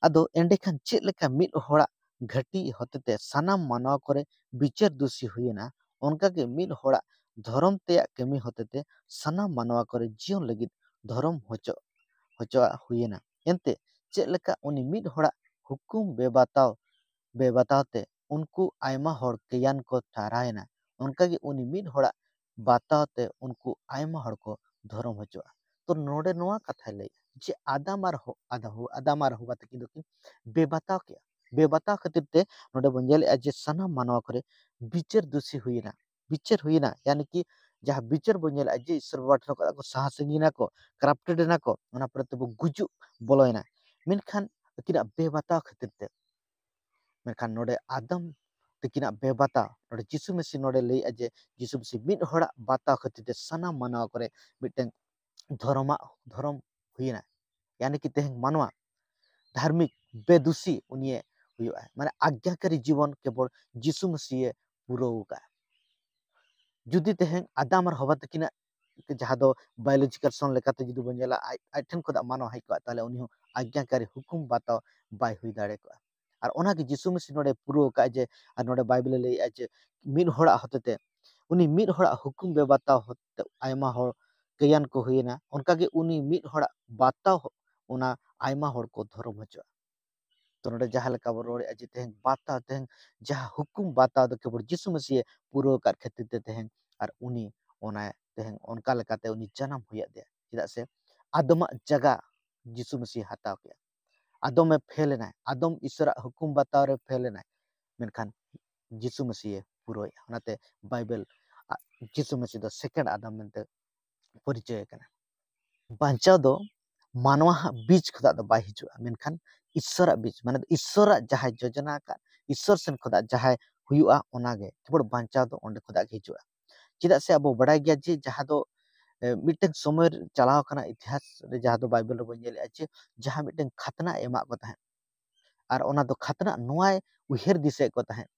ᱟᱫᱚ ᱮᱸᱰᱮᱠᱷᱟᱱ ᱪᱮᱫ ᱞᱮᱠᱟ ᱢᱤᱫ ᱦᱚᱲᱟᱜ ᱜᱷᱟᱹᱴᱤ ᱦᱚᱛᱮᱛᱮ ᱥᱟᱱᱟᱢ ᱢᱟᱱᱣᱟ ᱠᱚᱨᱮ ᱵᱤᱪᱟᱹᱨ ᱫᱩᱥᱤ ᱦᱩᱭᱮᱱᱟ, ᱚᱱᱠᱟᱜᱮ ᱢᱤᱫ ᱦᱚᱲᱟᱜ ᱫᱷᱚᱨᱚᱢ ᱛᱮᱭᱟᱜ ᱠᱟᱹᱢᱤ ᱦᱚᱛᱮᱛᱮ ᱥᱟᱱᱟᱢ ᱢᱟᱱᱣᱟ ᱠᱚᱨᱮ ᱡᱤᱭᱚᱱ ᱞᱟᱹᱜᱤᱫ ᱫᱷᱚᱨᱚᱢ ᱦᱚᱪᱚ, ᱦᱚᱪᱚᱣᱟᱜ ᱦᱩᱭᱮᱱᱟ᱾ ᱮᱱᱛᱮ ᱪᱮᱫ ᱞᱮᱠᱟ ᱩᱱᱤ ᱢᱤᱫ ᱦᱚᱲᱟᱜ ᱦᱩᱠᱩᱢ ᱵᱮᱵᱟᱛᱟᱣ, ᱵᱮᱵᱟᱛᱟᱣ ᱛᱮ ᱩᱱᱠᱩ ᱟᱭᱢᱟ ᱦᱚᱲ ᱠᱟᱹᱭᱟᱱ ᱠᱚ ᱴᱷᱟᱨᱟᱣᱮᱱᱟ, ᱚᱱᱠᱟᱜᱮ ᱩᱱᱤ ᱢᱤᱫ ᱦᱚᱲᱟᱜ ᱵᱟᱛᱟᱣ ᱛᱮ ᱩᱱᱠᱩ ᱟᱭᱢᱟ ᱦᱚᱲ ᱠᱚ ᱫᱷᱚᱨᱚᱢ ᱦᱚᱪᱚᱜᱼᱟ᱾ ᱛᱚ ᱱᱚᱰᱮ ᱱᱚᱣᱟ ᱠᱟᱛᱷᱟᱭ ᱞᱟᱹᱭᱮᱫᱼᱟ ᱡᱮ ᱟᱫᱟᱢ ᱟᱨ ᱦᱚ- ᱟᱫᱟ- ᱦᱚ- ᱟᱫᱟᱢ ᱟᱨ ᱦᱚᱵᱟ ᱛᱟᱹᱠᱤᱱ ᱫᱚᱠᱤᱱ ᱵᱮᱵᱟᱛᱟᱣ ᱠᱮᱜᱼᱟ᱾ ᱵᱮᱵᱟᱛᱟᱣ ᱠᱷᱟᱹᱛᱤᱨ ᱛᱮ ᱱᱚᱰᱮ ᱵᱚᱱ ᱧᱮᱞᱮᱫᱼᱟ ᱡᱮ ᱥᱟᱱᱟᱢ ᱢᱟᱱᱣᱟ ᱠᱚᱨᱮ ᱵᱤᱪᱟᱹᱨ ᱫᱩᱥᱤ ᱦᱩᱭᱮᱱᱟ᱾ ᱵᱤᱪᱟᱹᱨ ᱦᱩᱭᱮᱱᱟ, ᱭᱟᱱᱤ ᱠᱤ ᱡᱟᱦᱟᱸ ᱵᱤᱪᱟᱹᱨ ᱵᱚᱱ ᱧᱮᱞᱮᱫᱼᱟ ᱡᱮ ᱤᱥᱥᱚᱨ ᱵᱟᱵᱟ ᱴᱷᱮᱱ ᱠᱷᱚᱱ ᱠᱚ ᱥᱟᱦᱟ ᱥᱟᱺᱜᱤᱧ ᱮᱱᱟ ᱠᱚ, ᱠᱟᱨᱟᱯᱴᱮᱰ ᱮᱱᱟ ᱠᱚ, ᱚᱱᱟ ᱯᱚᱨᱮ ᱛᱮᱵᱚ ᱜᱩᱡᱩᱜ ᱵᱚᱞᱚᱭᱮᱱᱟ᱾ ᱢᱮᱱᱠᱷᱟᱱ ᱟᱹᱠᱤᱱᱟᱜ ᱵᱮᱵᱟᱛᱟᱣ ᱠᱷᱟᱹᱛᱤᱨ ᱛᱮ, ᱢᱮᱱᱠᱷᱟᱱ ᱱᱚᱰᱮ ᱟᱫᱟᱢ ᱛᱟᱹᱠᱤᱱᱟᱜ ᱵᱮᱵᱟᱛᱟᱣ, ᱱᱚᱰᱮ ᱡᱤᱥᱩ ᱢᱟᱹᱥᱤ ᱱᱚᱰᱮ ᱞᱟᱹᱭᱮᱫᱼᱟ ᱡᱮ ᱡᱤᱥᱩ ᱢᱟᱹᱥᱤ ᱢᱤᱫ ᱦᱚᱲᱟᱜ ᱵᱟᱛᱟᱣ ᱠᱷᱟᱹᱛᱤᱨ ᱛᱮ ᱥᱟᱱᱟᱢ ᱢᱟᱱᱣᱟ ᱠᱚᱨᱮ ᱢᱤᱫᱴᱮᱱ ᱫᱷᱚᱨᱚᱢᱟᱜ ᱫᱷᱚᱨᱚᱢ ᱦᱩᱭᱮᱱᱟ᱾ ᱭᱟᱱᱤ ᱠᱤ ᱛᱮᱦᱮᱧ ᱢᱟᱱᱣᱟ ᱫᱷᱟᱨᱢᱤᱠ ᱵᱮᱫᱩᱥᱤ ᱩᱱᱤᱭᱮ ᱦᱩᱭᱩᱜᱼᱟ, ᱢᱟᱱᱮ ᱟᱜᱽᱧᱟᱠᱟᱨᱤ ᱡᱤᱵᱚᱱ ᱠᱮᱵᱚᱞ ᱡᱤᱥᱩ ᱢᱟᱹᱥᱤᱭᱮ ᱯᱩᱨᱟᱹᱣ ᱟᱠᱟᱫᱼᱟ᱾ ᱡᱩᱫᱤ ᱛᱮᱦᱮᱧ ᱟᱫᱟᱢ ᱟᱨ ᱦᱚᱵᱟ ᱛᱟᱹᱠᱤᱱᱟᱜ ᱡᱟᱦᱟᱸ ᱫᱚ ᱵᱟᱭᱳᱞᱚᱡᱤᱠᱟᱞ ᱥᱚᱱ ᱞᱮᱠᱟᱛᱮ ᱡᱩᱫᱤ ᱵᱚᱱ ᱧᱮᱞᱟ, ᱟᱡ ᱟᱡ ᱴᱷᱮᱱ ᱠᱷᱚᱱᱟᱜ ᱢᱟᱱᱣᱟ ᱦᱮᱡ ᱠᱚᱜᱼᱟ, ᱛᱟᱦᱚᱞᱮ ᱩᱱᱤ ᱦᱚᱸ ᱟᱜᱽᱧᱟᱠᱟᱨᱤ ᱦᱩᱠᱩᱢ ᱵᱟᱛᱟᱣ ᱵᱟᱭ ᱦᱩᱭ ᱫᱟᱲᱮ ᱠᱚᱜᱼᱟ᱾ ᱟᱨ ᱚᱱᱟᱜᱮ ᱡᱤᱥᱩ ᱢᱟᱹᱥᱤ ᱱᱚᱰᱮ ᱯᱩᱨᱟᱹᱣ ᱟᱠᱟᱫᱼᱟ ᱡᱮ, ᱟᱨ ᱱᱚᱰᱮ ᱵᱟᱭᱵᱮᱞᱮ ᱞᱟᱹᱭᱮᱫᱼᱟ ᱡᱮ ᱢᱤᱫ ᱦᱚᱲᱟᱜ ᱦᱚᱛᱮᱛᱮ, ᱩᱱᱤ ᱢᱤᱫ ᱦᱚᱲᱟᱜ ᱦᱩᱠᱩᱢ ᱵᱮᱵᱟᱛᱟᱣ ᱦᱚᱛᱮᱛᱮ ᱟᱭᱢᱟ ᱦᱚᱲ ᱜᱮᱭᱟᱱ ᱠᱚ ᱦᱩᱭᱮᱱᱟ, ᱚᱱᱠᱟᱜᱮ ᱩᱱᱤ ᱢᱤᱫ ᱦᱚᱲᱟᱜ ᱵᱟᱛᱟᱣ ᱚᱱᱟ ᱟᱭᱢᱟ ᱦᱚᱲ ᱠᱚ ᱫᱷᱚᱨᱚᱢ ᱦᱚᱪᱚᱜᱼᱟ᱾ ᱛᱚ ᱱᱚᱰᱮ ᱡᱟᱦᱟᱸ ᱞᱮᱠᱟ ᱵᱚᱱ ᱨᱚᱲᱮᱫᱼᱟ ᱡᱮ ᱛᱮᱦᱮᱧ ᱵᱟᱛᱟᱣ, ᱛᱮᱦᱮᱧ ᱡᱟᱦᱟᱸ ᱦᱩᱠᱩᱢ ᱵᱟᱛᱟᱣ ᱫᱚ ᱠᱮᱵᱚᱞ ᱡᱤᱥᱩ ᱢᱟᱹᱥᱤᱭᱮ ᱯᱩᱨᱟᱹᱣ ᱟᱠᱟᱫ ᱠᱷᱟᱹᱛᱤᱨ ᱛᱮ ᱛᱮᱦᱮᱧ ᱟᱨ ᱩᱱᱤ ᱚᱱᱟ ᱛᱮᱦᱮᱧ ᱚᱱᱠᱟ ᱞᱮᱠᱟᱛᱮ ᱩᱱᱤ ᱡᱟᱱᱟᱢ ᱦᱩᱭᱟᱫ ᱛᱟᱭᱟ, ᱪᱮᱫᱟᱜ ᱥᱮ ᱟᱫᱚᱢᱟᱜ ᱡᱟᱭᱜᱟ ᱡᱤᱥᱩ ᱢᱟᱹᱥᱤᱭᱮ ᱦᱟᱛᱟᱣ ᱠᱮᱜᱼᱟ᱾ ᱟᱫᱚᱢᱮ ᱯᱷᱮᱞ ᱮᱱᱟᱭ, ᱟᱫᱚᱢ ᱤᱥᱚᱨᱟᱜ ᱦᱩᱠᱩᱢ ᱵᱟᱛᱟᱣ ᱨᱮ ᱯᱷᱮᱞ ᱮᱱᱟᱭ, ᱢᱮᱱᱠᱷᱟᱱ ᱡᱤᱥᱩ ᱢᱟᱹᱥᱤᱭᱮ ᱯᱩᱨᱟᱹᱣᱮᱜᱼᱟ᱾ ᱚᱱᱟᱛᱮ ᱵᱟᱭᱵᱮᱞ ᱟ- ᱡᱤᱥᱩ ᱢᱟᱹᱥᱤ ᱫᱚ ᱥᱮᱠᱮᱱᱰ ᱟᱫᱟᱢ ᱢᱮᱱᱛᱮ ᱯᱚᱨᱤᱪᱚᱭ ᱠᱟᱱᱟ᱾ ᱵᱟᱧᱪᱟᱣ ᱫᱚ ᱢᱟᱱᱣᱟ ᱦᱟᱜ ᱵᱤᱡᱽ ᱠᱷᱚᱱᱟᱜ ᱫᱚ ᱵᱟᱭ ᱦᱤᱡᱩᱜᱼᱟ, ᱢᱮᱱᱠᱷᱟᱱ ᱤᱥᱥᱚᱨᱟᱜ ᱵᱤᱡᱽ, ᱢᱟᱱᱮ ᱤᱥᱥᱚᱨᱟᱜ ᱡᱟᱦᱟᱸᱭ ᱡᱳᱡᱚᱱᱟ ᱟᱠᱟᱫ, ᱤᱥᱥᱚᱨ ᱥᱮᱱ ᱠᱷᱚᱱᱟᱜ ᱡᱟᱦᱟᱸᱭ ᱦᱩᱭᱩᱜᱼᱟ, ᱚᱱᱟᱜᱮ ᱠᱮᱵᱚᱞ ᱵᱟᱧᱪᱟᱣ ᱫᱚ ᱚᱸᱰᱮ ᱠᱷᱚᱱᱟᱜ ᱜᱮ ᱦᱤᱡᱩᱜᱼᱟ᱾ ᱪᱮᱫᱟᱜ ᱥᱮ ᱟᱵᱚ ᱵᱟᱲᱟᱭ ᱜᱮᱭᱟ ᱡᱮ ᱡᱟᱦᱟᱸ ᱫᱚ ᱮ, ᱢᱤᱫᱴᱟᱝ ᱥᱚᱢᱚᱭ ᱪᱟᱞᱟᱣ ᱟᱠᱟᱱᱟ ᱤᱛᱤᱦᱟᱥ ᱨᱮ, ᱡᱟᱦᱟᱸ ᱫᱚ ᱵᱟᱭᱵᱮᱞ ᱨᱮᱵᱚᱱ ᱧᱮᱞᱮᱫᱼᱟ ᱡᱮ ᱡᱟᱦᱟᱸ ᱢᱤᱫᱴᱟᱝ ᱠᱷᱟᱛᱱᱟ ᱮᱢᱟᱜ ᱠᱚ ᱛᱟᱦᱮᱸᱫ, ᱟᱨ ᱚᱱᱟ ᱫᱚ ᱠᱷᱟᱛᱱᱟ ᱱᱚᱣᱟᱭ ᱩᱭᱦᱟᱹᱨ ᱫᱤᱥᱟᱹᱭᱮᱫ ᱠᱚ ᱛᱟᱦᱮᱸᱫ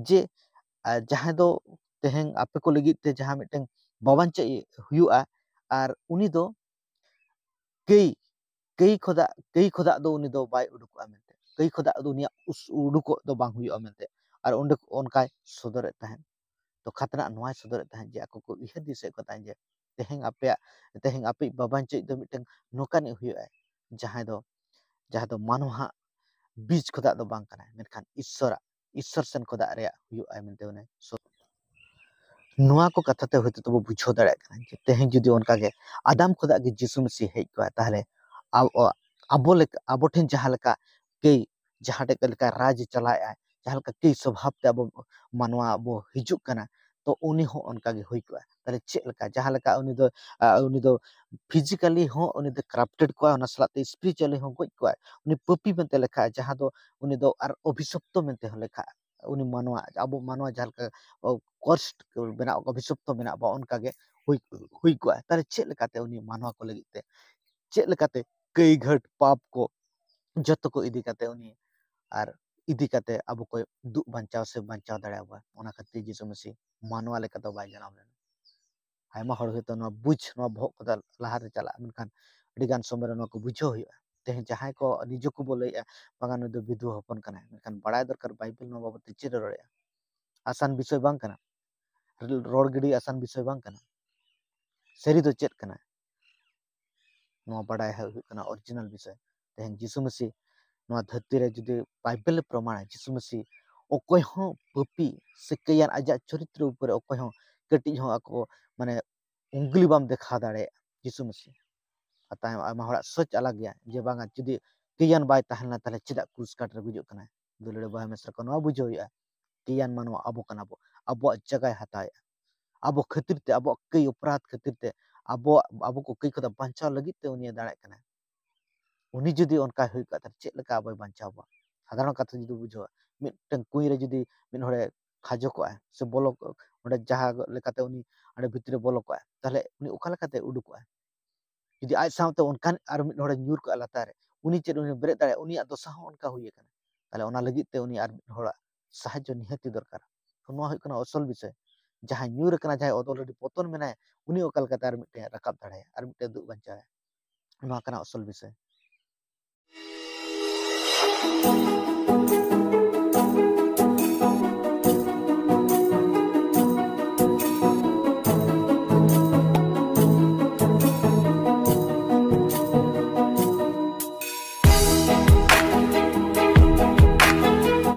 ᱡᱮ ᱟ, ᱡᱟᱦᱟᱸᱭ ᱫᱚ ᱛᱮᱦᱮᱧ ᱟᱯᱮ ᱠᱚ ᱞᱟᱹᱜᱤᱫ ᱛᱮ ᱡᱟᱦᱟᱸ ᱢᱤᱫᱴᱟᱝ ᱵᱟᱵᱟᱧᱪᱤ ᱦᱩᱭᱩᱜᱼᱟ, ᱟᱨ ᱩᱱᱤ ᱫᱚ ᱠᱟᱹᱭ ᱠᱟᱹᱭ ᱠᱷᱚᱫᱟᱜ ᱠᱟᱹᱭ ᱠᱷᱚᱫᱟᱜ ᱫᱚ ᱩᱱᱤ ᱫᱚ ᱵᱟᱭ ᱩᱰᱩᱠᱚᱜᱼᱟ ᱢᱮᱱᱛᱮ, ᱠᱟᱹᱭ ᱠᱷᱚᱫᱟᱜ ᱫᱚ ᱩᱱᱤᱭᱟᱜ ᱩᱥ- ᱩᱰᱩᱠᱚᱜ ᱫᱚ ᱵᱟᱝ ᱦᱩᱭᱩᱜᱼᱟ ᱢᱮᱱᱛᱮ, ᱟᱨ ᱚᱸᱰᱮ ᱚᱱᱠᱟᱭ ᱥᱚᱫᱚᱨᱮᱫ ᱛᱟᱦᱮᱸᱫ᱾ ᱛᱚ ᱠᱷᱟᱛᱱᱟ ᱱᱚᱣᱟᱭ ᱥᱚᱫᱚᱨᱮᱫ ᱛᱟᱦᱮᱸᱫ ᱡᱮ ᱟᱠᱚ ᱠᱚ ᱩᱭᱦᱟᱹᱨ ᱫᱤᱥᱟᱹᱭᱮᱫ ᱠᱚ ᱛᱟᱦᱮᱸᱫ ᱡᱮ ᱛᱮᱦᱮᱧ ᱟᱯᱮᱭᱟᱜ ᱛᱮᱦᱮᱧ ᱟᱯᱮᱭᱤᱡ ᱵᱟᱵᱟᱧᱪᱤ ᱫᱚ ᱢᱤᱫᱴᱟᱝ ᱱᱚᱝᱠᱟᱱᱤᱡ ᱦᱩᱭᱩᱜᱼᱟᱭ, ᱡᱟᱦᱟᱸᱭ ᱫᱚ ᱡᱟᱦᱟᱸ ᱫᱚ ᱢᱟᱱᱣᱟᱦᱟᱜ ᱵᱤᱡᱽ ᱠᱷᱚᱫᱟᱜ ᱫᱚ ᱵᱟᱝ ᱠᱟᱱᱟᱭ, ᱢᱮᱱᱠᱷᱟᱱ ᱤᱥᱥᱚᱨᱟᱜ ᱤᱥᱥᱚᱨ ᱥᱮᱱ ᱠᱷᱚᱫᱟᱜ ᱨᱮᱭᱟᱜ ᱦᱩᱭᱩᱜᱼᱟᱭ ᱢᱮᱱᱛᱮ ᱩᱱᱤ ᱥᱚ- ᱱᱚᱣᱟ ᱠᱚ ᱠᱟᱛᱷᱟ ᱛᱮ ᱦᱚᱭᱛᱳ ᱛᱚᱵᱚ ᱵᱩᱡᱷᱟᱹᱣ ᱫᱟᱲᱮᱭᱟᱜ ᱠᱟᱱᱟ ᱡᱮ ᱛᱮᱦᱮᱧ ᱡᱩᱫᱤ ᱚᱱᱠᱟ ᱜᱮ ᱟᱫᱟᱢ ᱠᱷᱚᱱᱟᱜ ᱜᱮ ᱡᱤᱥᱩ ᱢᱟᱹᱥᱤ ᱦᱮᱡ ᱠᱚᱜᱼᱟ, ᱛᱟᱦᱚᱞᱮ ᱟᱵᱚ, ᱟᱵᱚ ᱞᱮᱠᱟ, ᱟᱵᱚ ᱴᱷᱮᱱ ᱡᱟᱦᱟᱸ ᱞᱮᱠᱟ ᱠᱟᱹᱭ, ᱡᱟᱦᱟᱸ ᱞᱮᱠᱟ ᱨᱟᱡᱽ ᱮ ᱪᱟᱞᱟᱣᱮᱫᱼᱟ, ᱡᱟᱦᱟᱸ ᱞᱮᱠᱟ ᱠᱟᱹᱭ ᱥᱚᱵᱷᱟᱵ ᱛᱮ ᱟᱵᱚ ᱢᱟᱱᱣᱟ ᱵᱚ ᱦᱤᱡᱩᱜ ᱠᱟᱱᱟ, ᱛᱚ ᱩᱱᱤ ᱦᱚᱸ ᱚᱱᱠᱟ ᱜᱮ ᱦᱩᱭ ᱠᱚᱜᱼᱟ᱾ ᱛᱟᱦᱚᱞᱮ ᱪᱮᱫ ᱞᱮᱠᱟ, ᱡᱟᱦᱟᱸ ᱞᱮᱠᱟ ᱩᱱᱤ ᱫᱚ, ᱟ, ᱩᱱᱤ ᱫᱚ physically ᱦᱚᱸ ᱩᱱᱤ ᱫᱚ corrupted ᱠᱚᱜᱼᱟ, ᱚᱱᱟ ᱥᱟᱞᱟᱜ ᱛᱮ spiritually ᱦᱚᱸ ᱜᱚᱡ ᱠᱚᱜᱼᱟᱭ, ᱩᱱᱤ ᱯᱟᱹᱯᱤ ᱢᱮᱱᱛᱮ ᱞᱮᱠᱷᱟᱜᱼᱟ, ᱡᱟᱦᱟᱸ ᱫᱚ ᱩᱱᱤ ᱫᱚ ᱟᱨ ᱚᱵᱷᱤᱥᱚᱯᱛᱚ ᱢᱮᱱᱛᱮ ᱦᱚᱸ ᱞᱮᱠᱷᱟᱜᱼᱟ᱾ ᱩᱱᱤ ᱢᱟᱱᱣᱟ, ᱟᱵᱚ ᱢᱟᱱᱣᱟ ᱡᱟᱦᱟᱸ ᱞᱮᱠᱟ, ᱚ, cursed ᱢᱮᱱᱟᱜ, ᱚᱵᱷᱤᱥᱚᱯᱛᱚ ᱢᱮᱱᱟᱜ ᱵᱚᱱᱟ, ᱚᱱᱠᱟ ᱜᱮ ᱦᱩᱭ, ᱦᱩᱭ ᱠᱚᱜᱼᱟ᱾ ᱛᱟᱦᱚᱞᱮ ᱪᱮᱫ ᱞᱮᱠᱟᱛᱮ ᱩᱱᱤ ᱢᱟᱱᱣᱟ ᱠᱚ ᱞᱟᱹᱜᱤᱫ ᱛᱮ, ᱪᱮᱫ ᱞᱮᱠᱟᱛᱮ ᱠᱟᱹᱭ ᱜᱷᱟᱹᱴ ᱯᱟᱯ ᱠᱚ ᱡᱚᱛᱚ ᱠᱚ ᱤᱫᱤ ᱠᱟᱛᱮ ᱩᱱᱤ, ᱟᱨ ᱤᱫᱤ ᱠᱟᱛᱮ ᱟᱵᱚ ᱠᱚ ᱫᱩᱜ ᱵᱟᱧᱪᱟᱣ ᱥᱮ ᱵᱟᱧᱪᱟᱣ ᱫᱟᱲᱮᱭᱟᱵᱚᱱᱟ? ᱚᱱᱟ ᱠᱷᱟᱹᱛᱤᱨ ᱡᱤᱥᱩ ᱢᱟᱹᱥᱤ ᱢᱟᱱᱣᱟ ᱞᱮᱠᱟ ᱫᱚ ᱵᱟᱭ ᱡᱟᱱᱟᱢ ᱞᱮᱱᱟ᱾ ᱟᱭᱢᱟ ᱦᱚᱲ ᱦᱚᱭᱛᱳ ᱱᱚᱣᱟ ᱵᱩᱡᱽ, ᱱᱚᱣᱟ ᱵᱚᱦᱚᱜ ᱠᱚᱫᱚ ᱞᱟᱦᱟᱨᱮ ᱪᱟᱞᱟᱜᱼᱟ, ᱢᱮᱱᱠᱷᱟᱱ ᱟᱹᱰᱤ ᱜᱟᱱ ᱥᱚᱢᱚᱭ ᱨᱮ ᱱᱚᱣᱟ ᱠᱚ ᱵᱩᱡᱷᱟᱹᱣ ᱦᱩᱭᱩᱜᱼᱟ᱾ ᱛᱮᱦᱮᱧ ᱡᱟᱦᱟᱸᱭ ᱠᱚ ᱱᱤᱡᱮ ᱠᱚᱵᱚ ᱞᱟᱹᱭᱮᱜᱼᱟ, "ᱵᱟᱝᱟ, ᱱᱩᱭ ᱫᱚ ᱵᱤᱫᱷᱩᱣᱟᱹ ᱦᱚᱯᱚᱱ ᱠᱟᱱᱟᱭ", ᱢᱮᱱᱠᱷᱟᱱ ᱵᱟᱲᱟᱭ ᱫᱚᱨᱠᱟᱨ, ᱵᱟᱭᱵᱮᱞ ᱱᱚᱣᱟ ᱵᱟᱵᱚᱫ ᱛᱮ ᱪᱮᱫ ᱮ ᱨᱚᱲᱮᱜᱼᱟ? ᱟᱥᱟᱱ ᱵᱤᱥᱚᱭ ᱵᱟᱝ ᱠᱟᱱᱟ᱾ ᱨᱚᱲ ᱜᱤᱰᱤ ᱟᱥᱟᱱ ᱵᱤᱥᱚᱭ ᱵᱟᱝ ᱠᱟᱱᱟ᱾ ᱥᱟᱹᱨᱤ ᱫᱚ ᱪᱮᱫ ᱠᱟᱱᱟ, ᱱᱚᱣᱟ ᱵᱟᱰᱟᱭ ᱦᱩᱭᱩᱜ ᱠᱟᱱᱟ original ᱵᱤᱥᱚᱭ᱾ ᱛᱮᱦᱮᱧ ᱡᱤᱥᱩ ᱢᱟᱹᱥᱤ ᱱᱚᱣᱟ ᱫᱷᱟᱹᱨᱛᱤ ᱨᱮ ᱡᱩᱫᱤ ᱵᱟᱭᱵᱮᱞ ᱮ ᱯᱨᱚᱢᱟᱬᱟ, ᱡᱤᱥᱩ ᱢᱟᱹᱥᱤ ᱚᱠᱚᱭ ᱦᱚᱸ ᱯᱟᱹᱯᱤ ᱥᱮ ᱠᱟᱹᱭᱟᱱ ᱟᱡᱟᱜ ᱪᱚᱨᱤᱛᱨᱚ ᱩᱯᱚᱨᱮ ᱚᱠᱚᱭ ᱦᱚᱸ ᱠᱟᱹᱴᱤᱡ ᱦᱚᱸ ᱟᱠᱚ, ᱢᱟᱱᱮ, ᱩᱝᱜᱩᱞᱤ ᱵᱟᱢ ᱫᱮᱠᱷᱟᱣ ᱫᱟᱲᱮᱭᱟᱜᱼᱟ ᱡᱤᱥᱩ ᱢᱟᱹᱥᱤ᱾ ᱟᱨ ᱛᱟᱭᱚᱢ ᱟᱭᱢᱟ ᱦᱚᱲᱟᱜ ᱥᱚᱪ ᱟᱞᱟᱜ ᱜᱮᱭᱟ ᱡᱮ ᱵᱟᱝᱟ, ᱡᱩᱫᱤ ᱠᱟᱹᱭᱟᱱ ᱵᱟᱭ ᱛᱟᱦᱮᱸ ᱞᱮᱱᱟ, ᱛᱟᱦᱚᱞᱮ ᱪᱮᱫᱟᱜ ᱠᱨᱩᱥ ᱠᱟᱴ ᱨᱮ ᱜᱩᱡᱩᱜ ᱠᱟᱱᱟᱭ? ᱫᱩᱞᱟᱹᱲ ᱵᱚᱭᱦᱟ ᱢᱤᱥᱨᱟ ᱠᱚ, ᱱᱚᱣᱟ ᱵᱩᱡᱷᱟᱹᱣ ᱦᱩᱭᱩᱜᱼᱟ, ᱠᱟᱹᱭᱟᱱ ᱢᱟᱱᱣᱟ ᱟᱵᱚ ᱠᱟᱱᱟ ᱵᱚ, ᱟᱵᱚᱣᱟᱜ ᱡᱟᱭᱜᱟᱭ ᱦᱟᱛᱟᱣᱮᱜᱼᱟ᱾ ᱟᱵᱚ ᱠᱷᱟᱹᱛᱤᱨ ᱛᱮ, ᱟᱵᱚᱣᱟᱜ ᱠᱟᱹᱭ ᱚᱯᱨᱟᱫᱷ ᱠᱷᱟᱹᱛᱤᱨ ᱛᱮ, ᱟᱵᱚᱣᱟᱜ, ᱟᱵᱚ ᱠᱚ ᱠᱟᱹᱭ ᱠᱷᱚᱱᱟᱜ ᱵᱟᱧᱪᱟᱣ ᱞᱟᱹᱜᱤᱫ ᱛᱮ ᱩᱱᱤᱭ ᱫᱟᱲᱮᱜ ᱠᱟᱱᱟ᱾ ᱩᱱᱤ ᱡᱩᱫᱤ ᱚᱱᱠᱟᱭ ᱦᱩᱭ ᱠᱚᱜᱼᱟ, ᱛᱟᱦᱞᱮ ᱪᱮᱫ ᱞᱮᱠᱟ ᱟᱵᱚᱭ ᱵᱟᱧᱪᱟᱣ ᱵᱚᱱᱟ? ᱥᱟᱫᱷᱟᱨᱚᱱ ᱠᱟᱛᱷᱟ ᱡᱩᱫᱤ ᱵᱩᱡᱷᱟᱹᱣᱟ, ᱢᱤᱫᱴᱟᱝ ᱠᱩᱸᱧ ᱨᱮ ᱡᱩᱫᱤ ᱢᱤᱫ ᱦᱚᱲᱮ ᱠᱷᱟᱡᱚ ᱠᱚᱜᱼᱟ ᱥᱮ ᱵᱚᱞᱚ ᱠᱚᱜᱼᱟ, ᱚᱸᱰᱮ ᱡᱟᱦᱟᱸ ᱞᱮᱠᱟᱛᱮ ᱩᱱᱤ ᱚᱸᱰᱮ ᱵᱷᱤᱛᱨᱤ ᱨᱮ ᱵᱚᱞᱚ ᱠᱚᱜᱼᱟ, ᱛᱟᱦᱞᱮ ᱩᱱᱤ ᱚᱠᱟ ᱞᱮᱠᱟᱛᱮ ᱩᱰᱩᱠᱚᱜᱼᱟ? ᱡᱩᱫᱤ ᱟᱡ ᱥᱟᱶᱛᱮ ᱚᱱᱠᱟᱱ ᱟᱨ ᱢᱤᱫ ᱦᱚᱲᱮ ᱧᱩᱨ ᱠᱚᱜᱼᱟ ᱞᱟᱛᱟᱨ ᱨᱮ, ᱩᱱᱤ ᱪᱮᱫ ᱩᱱᱤ ᱵᱮᱨᱮᱫ ᱫᱟᱲᱮᱭᱟᱜᱼᱟ? ᱩᱱᱤᱭᱟᱜ ᱫᱚᱥᱟ ᱦᱚᱸ ᱚᱱᱠᱟ ᱦᱩᱭ ᱟᱠᱟᱱᱟ᱾ ᱛᱟᱦᱞᱮ ᱚᱱᱟ ᱞᱟᱹᱜᱤᱫ ᱛᱮ ᱩᱱᱤ ᱟᱨ ᱢᱤᱫ ᱦᱚᱲᱟᱜ ᱥᱟᱦᱟᱡᱽᱡᱚ ᱱᱤᱦᱟᱹᱛᱤ ᱫᱚᱨᱠᱟᱨ᱾ ᱛᱚ ᱱᱚᱣᱟ ᱦᱩᱭᱩᱜ ᱠᱟᱱᱟ ᱟᱥᱚᱞ ᱵᱤᱥᱚᱭ᱾ ᱡᱟᱦᱟᱸᱭ ᱧᱩᱨ ᱟᱠᱟᱱᱟ, ᱡᱟᱦᱟᱸᱭ already ᱯᱚᱛᱚᱱ ᱢᱮᱱᱟᱭᱟ, ᱩᱱᱤ ᱚᱠᱟ ᱞᱮᱠᱟᱛᱮ ᱟᱨ ᱢᱤᱫᱴᱮᱱ ᱨᱟᱠᱟᱵ ᱫᱟᱲᱮᱭᱟᱜᱼᱟ, ᱟᱨ ᱢᱤᱫᱴᱮᱱ ᱫᱩᱜ ᱵᱟᱧᱪᱟᱣᱟᱭᱟ? ᱱᱚᱣᱟ ᱠᱟᱱᱟ ᱟᱥᱚᱞ ᱵᱤᱥᱚᱭ᱾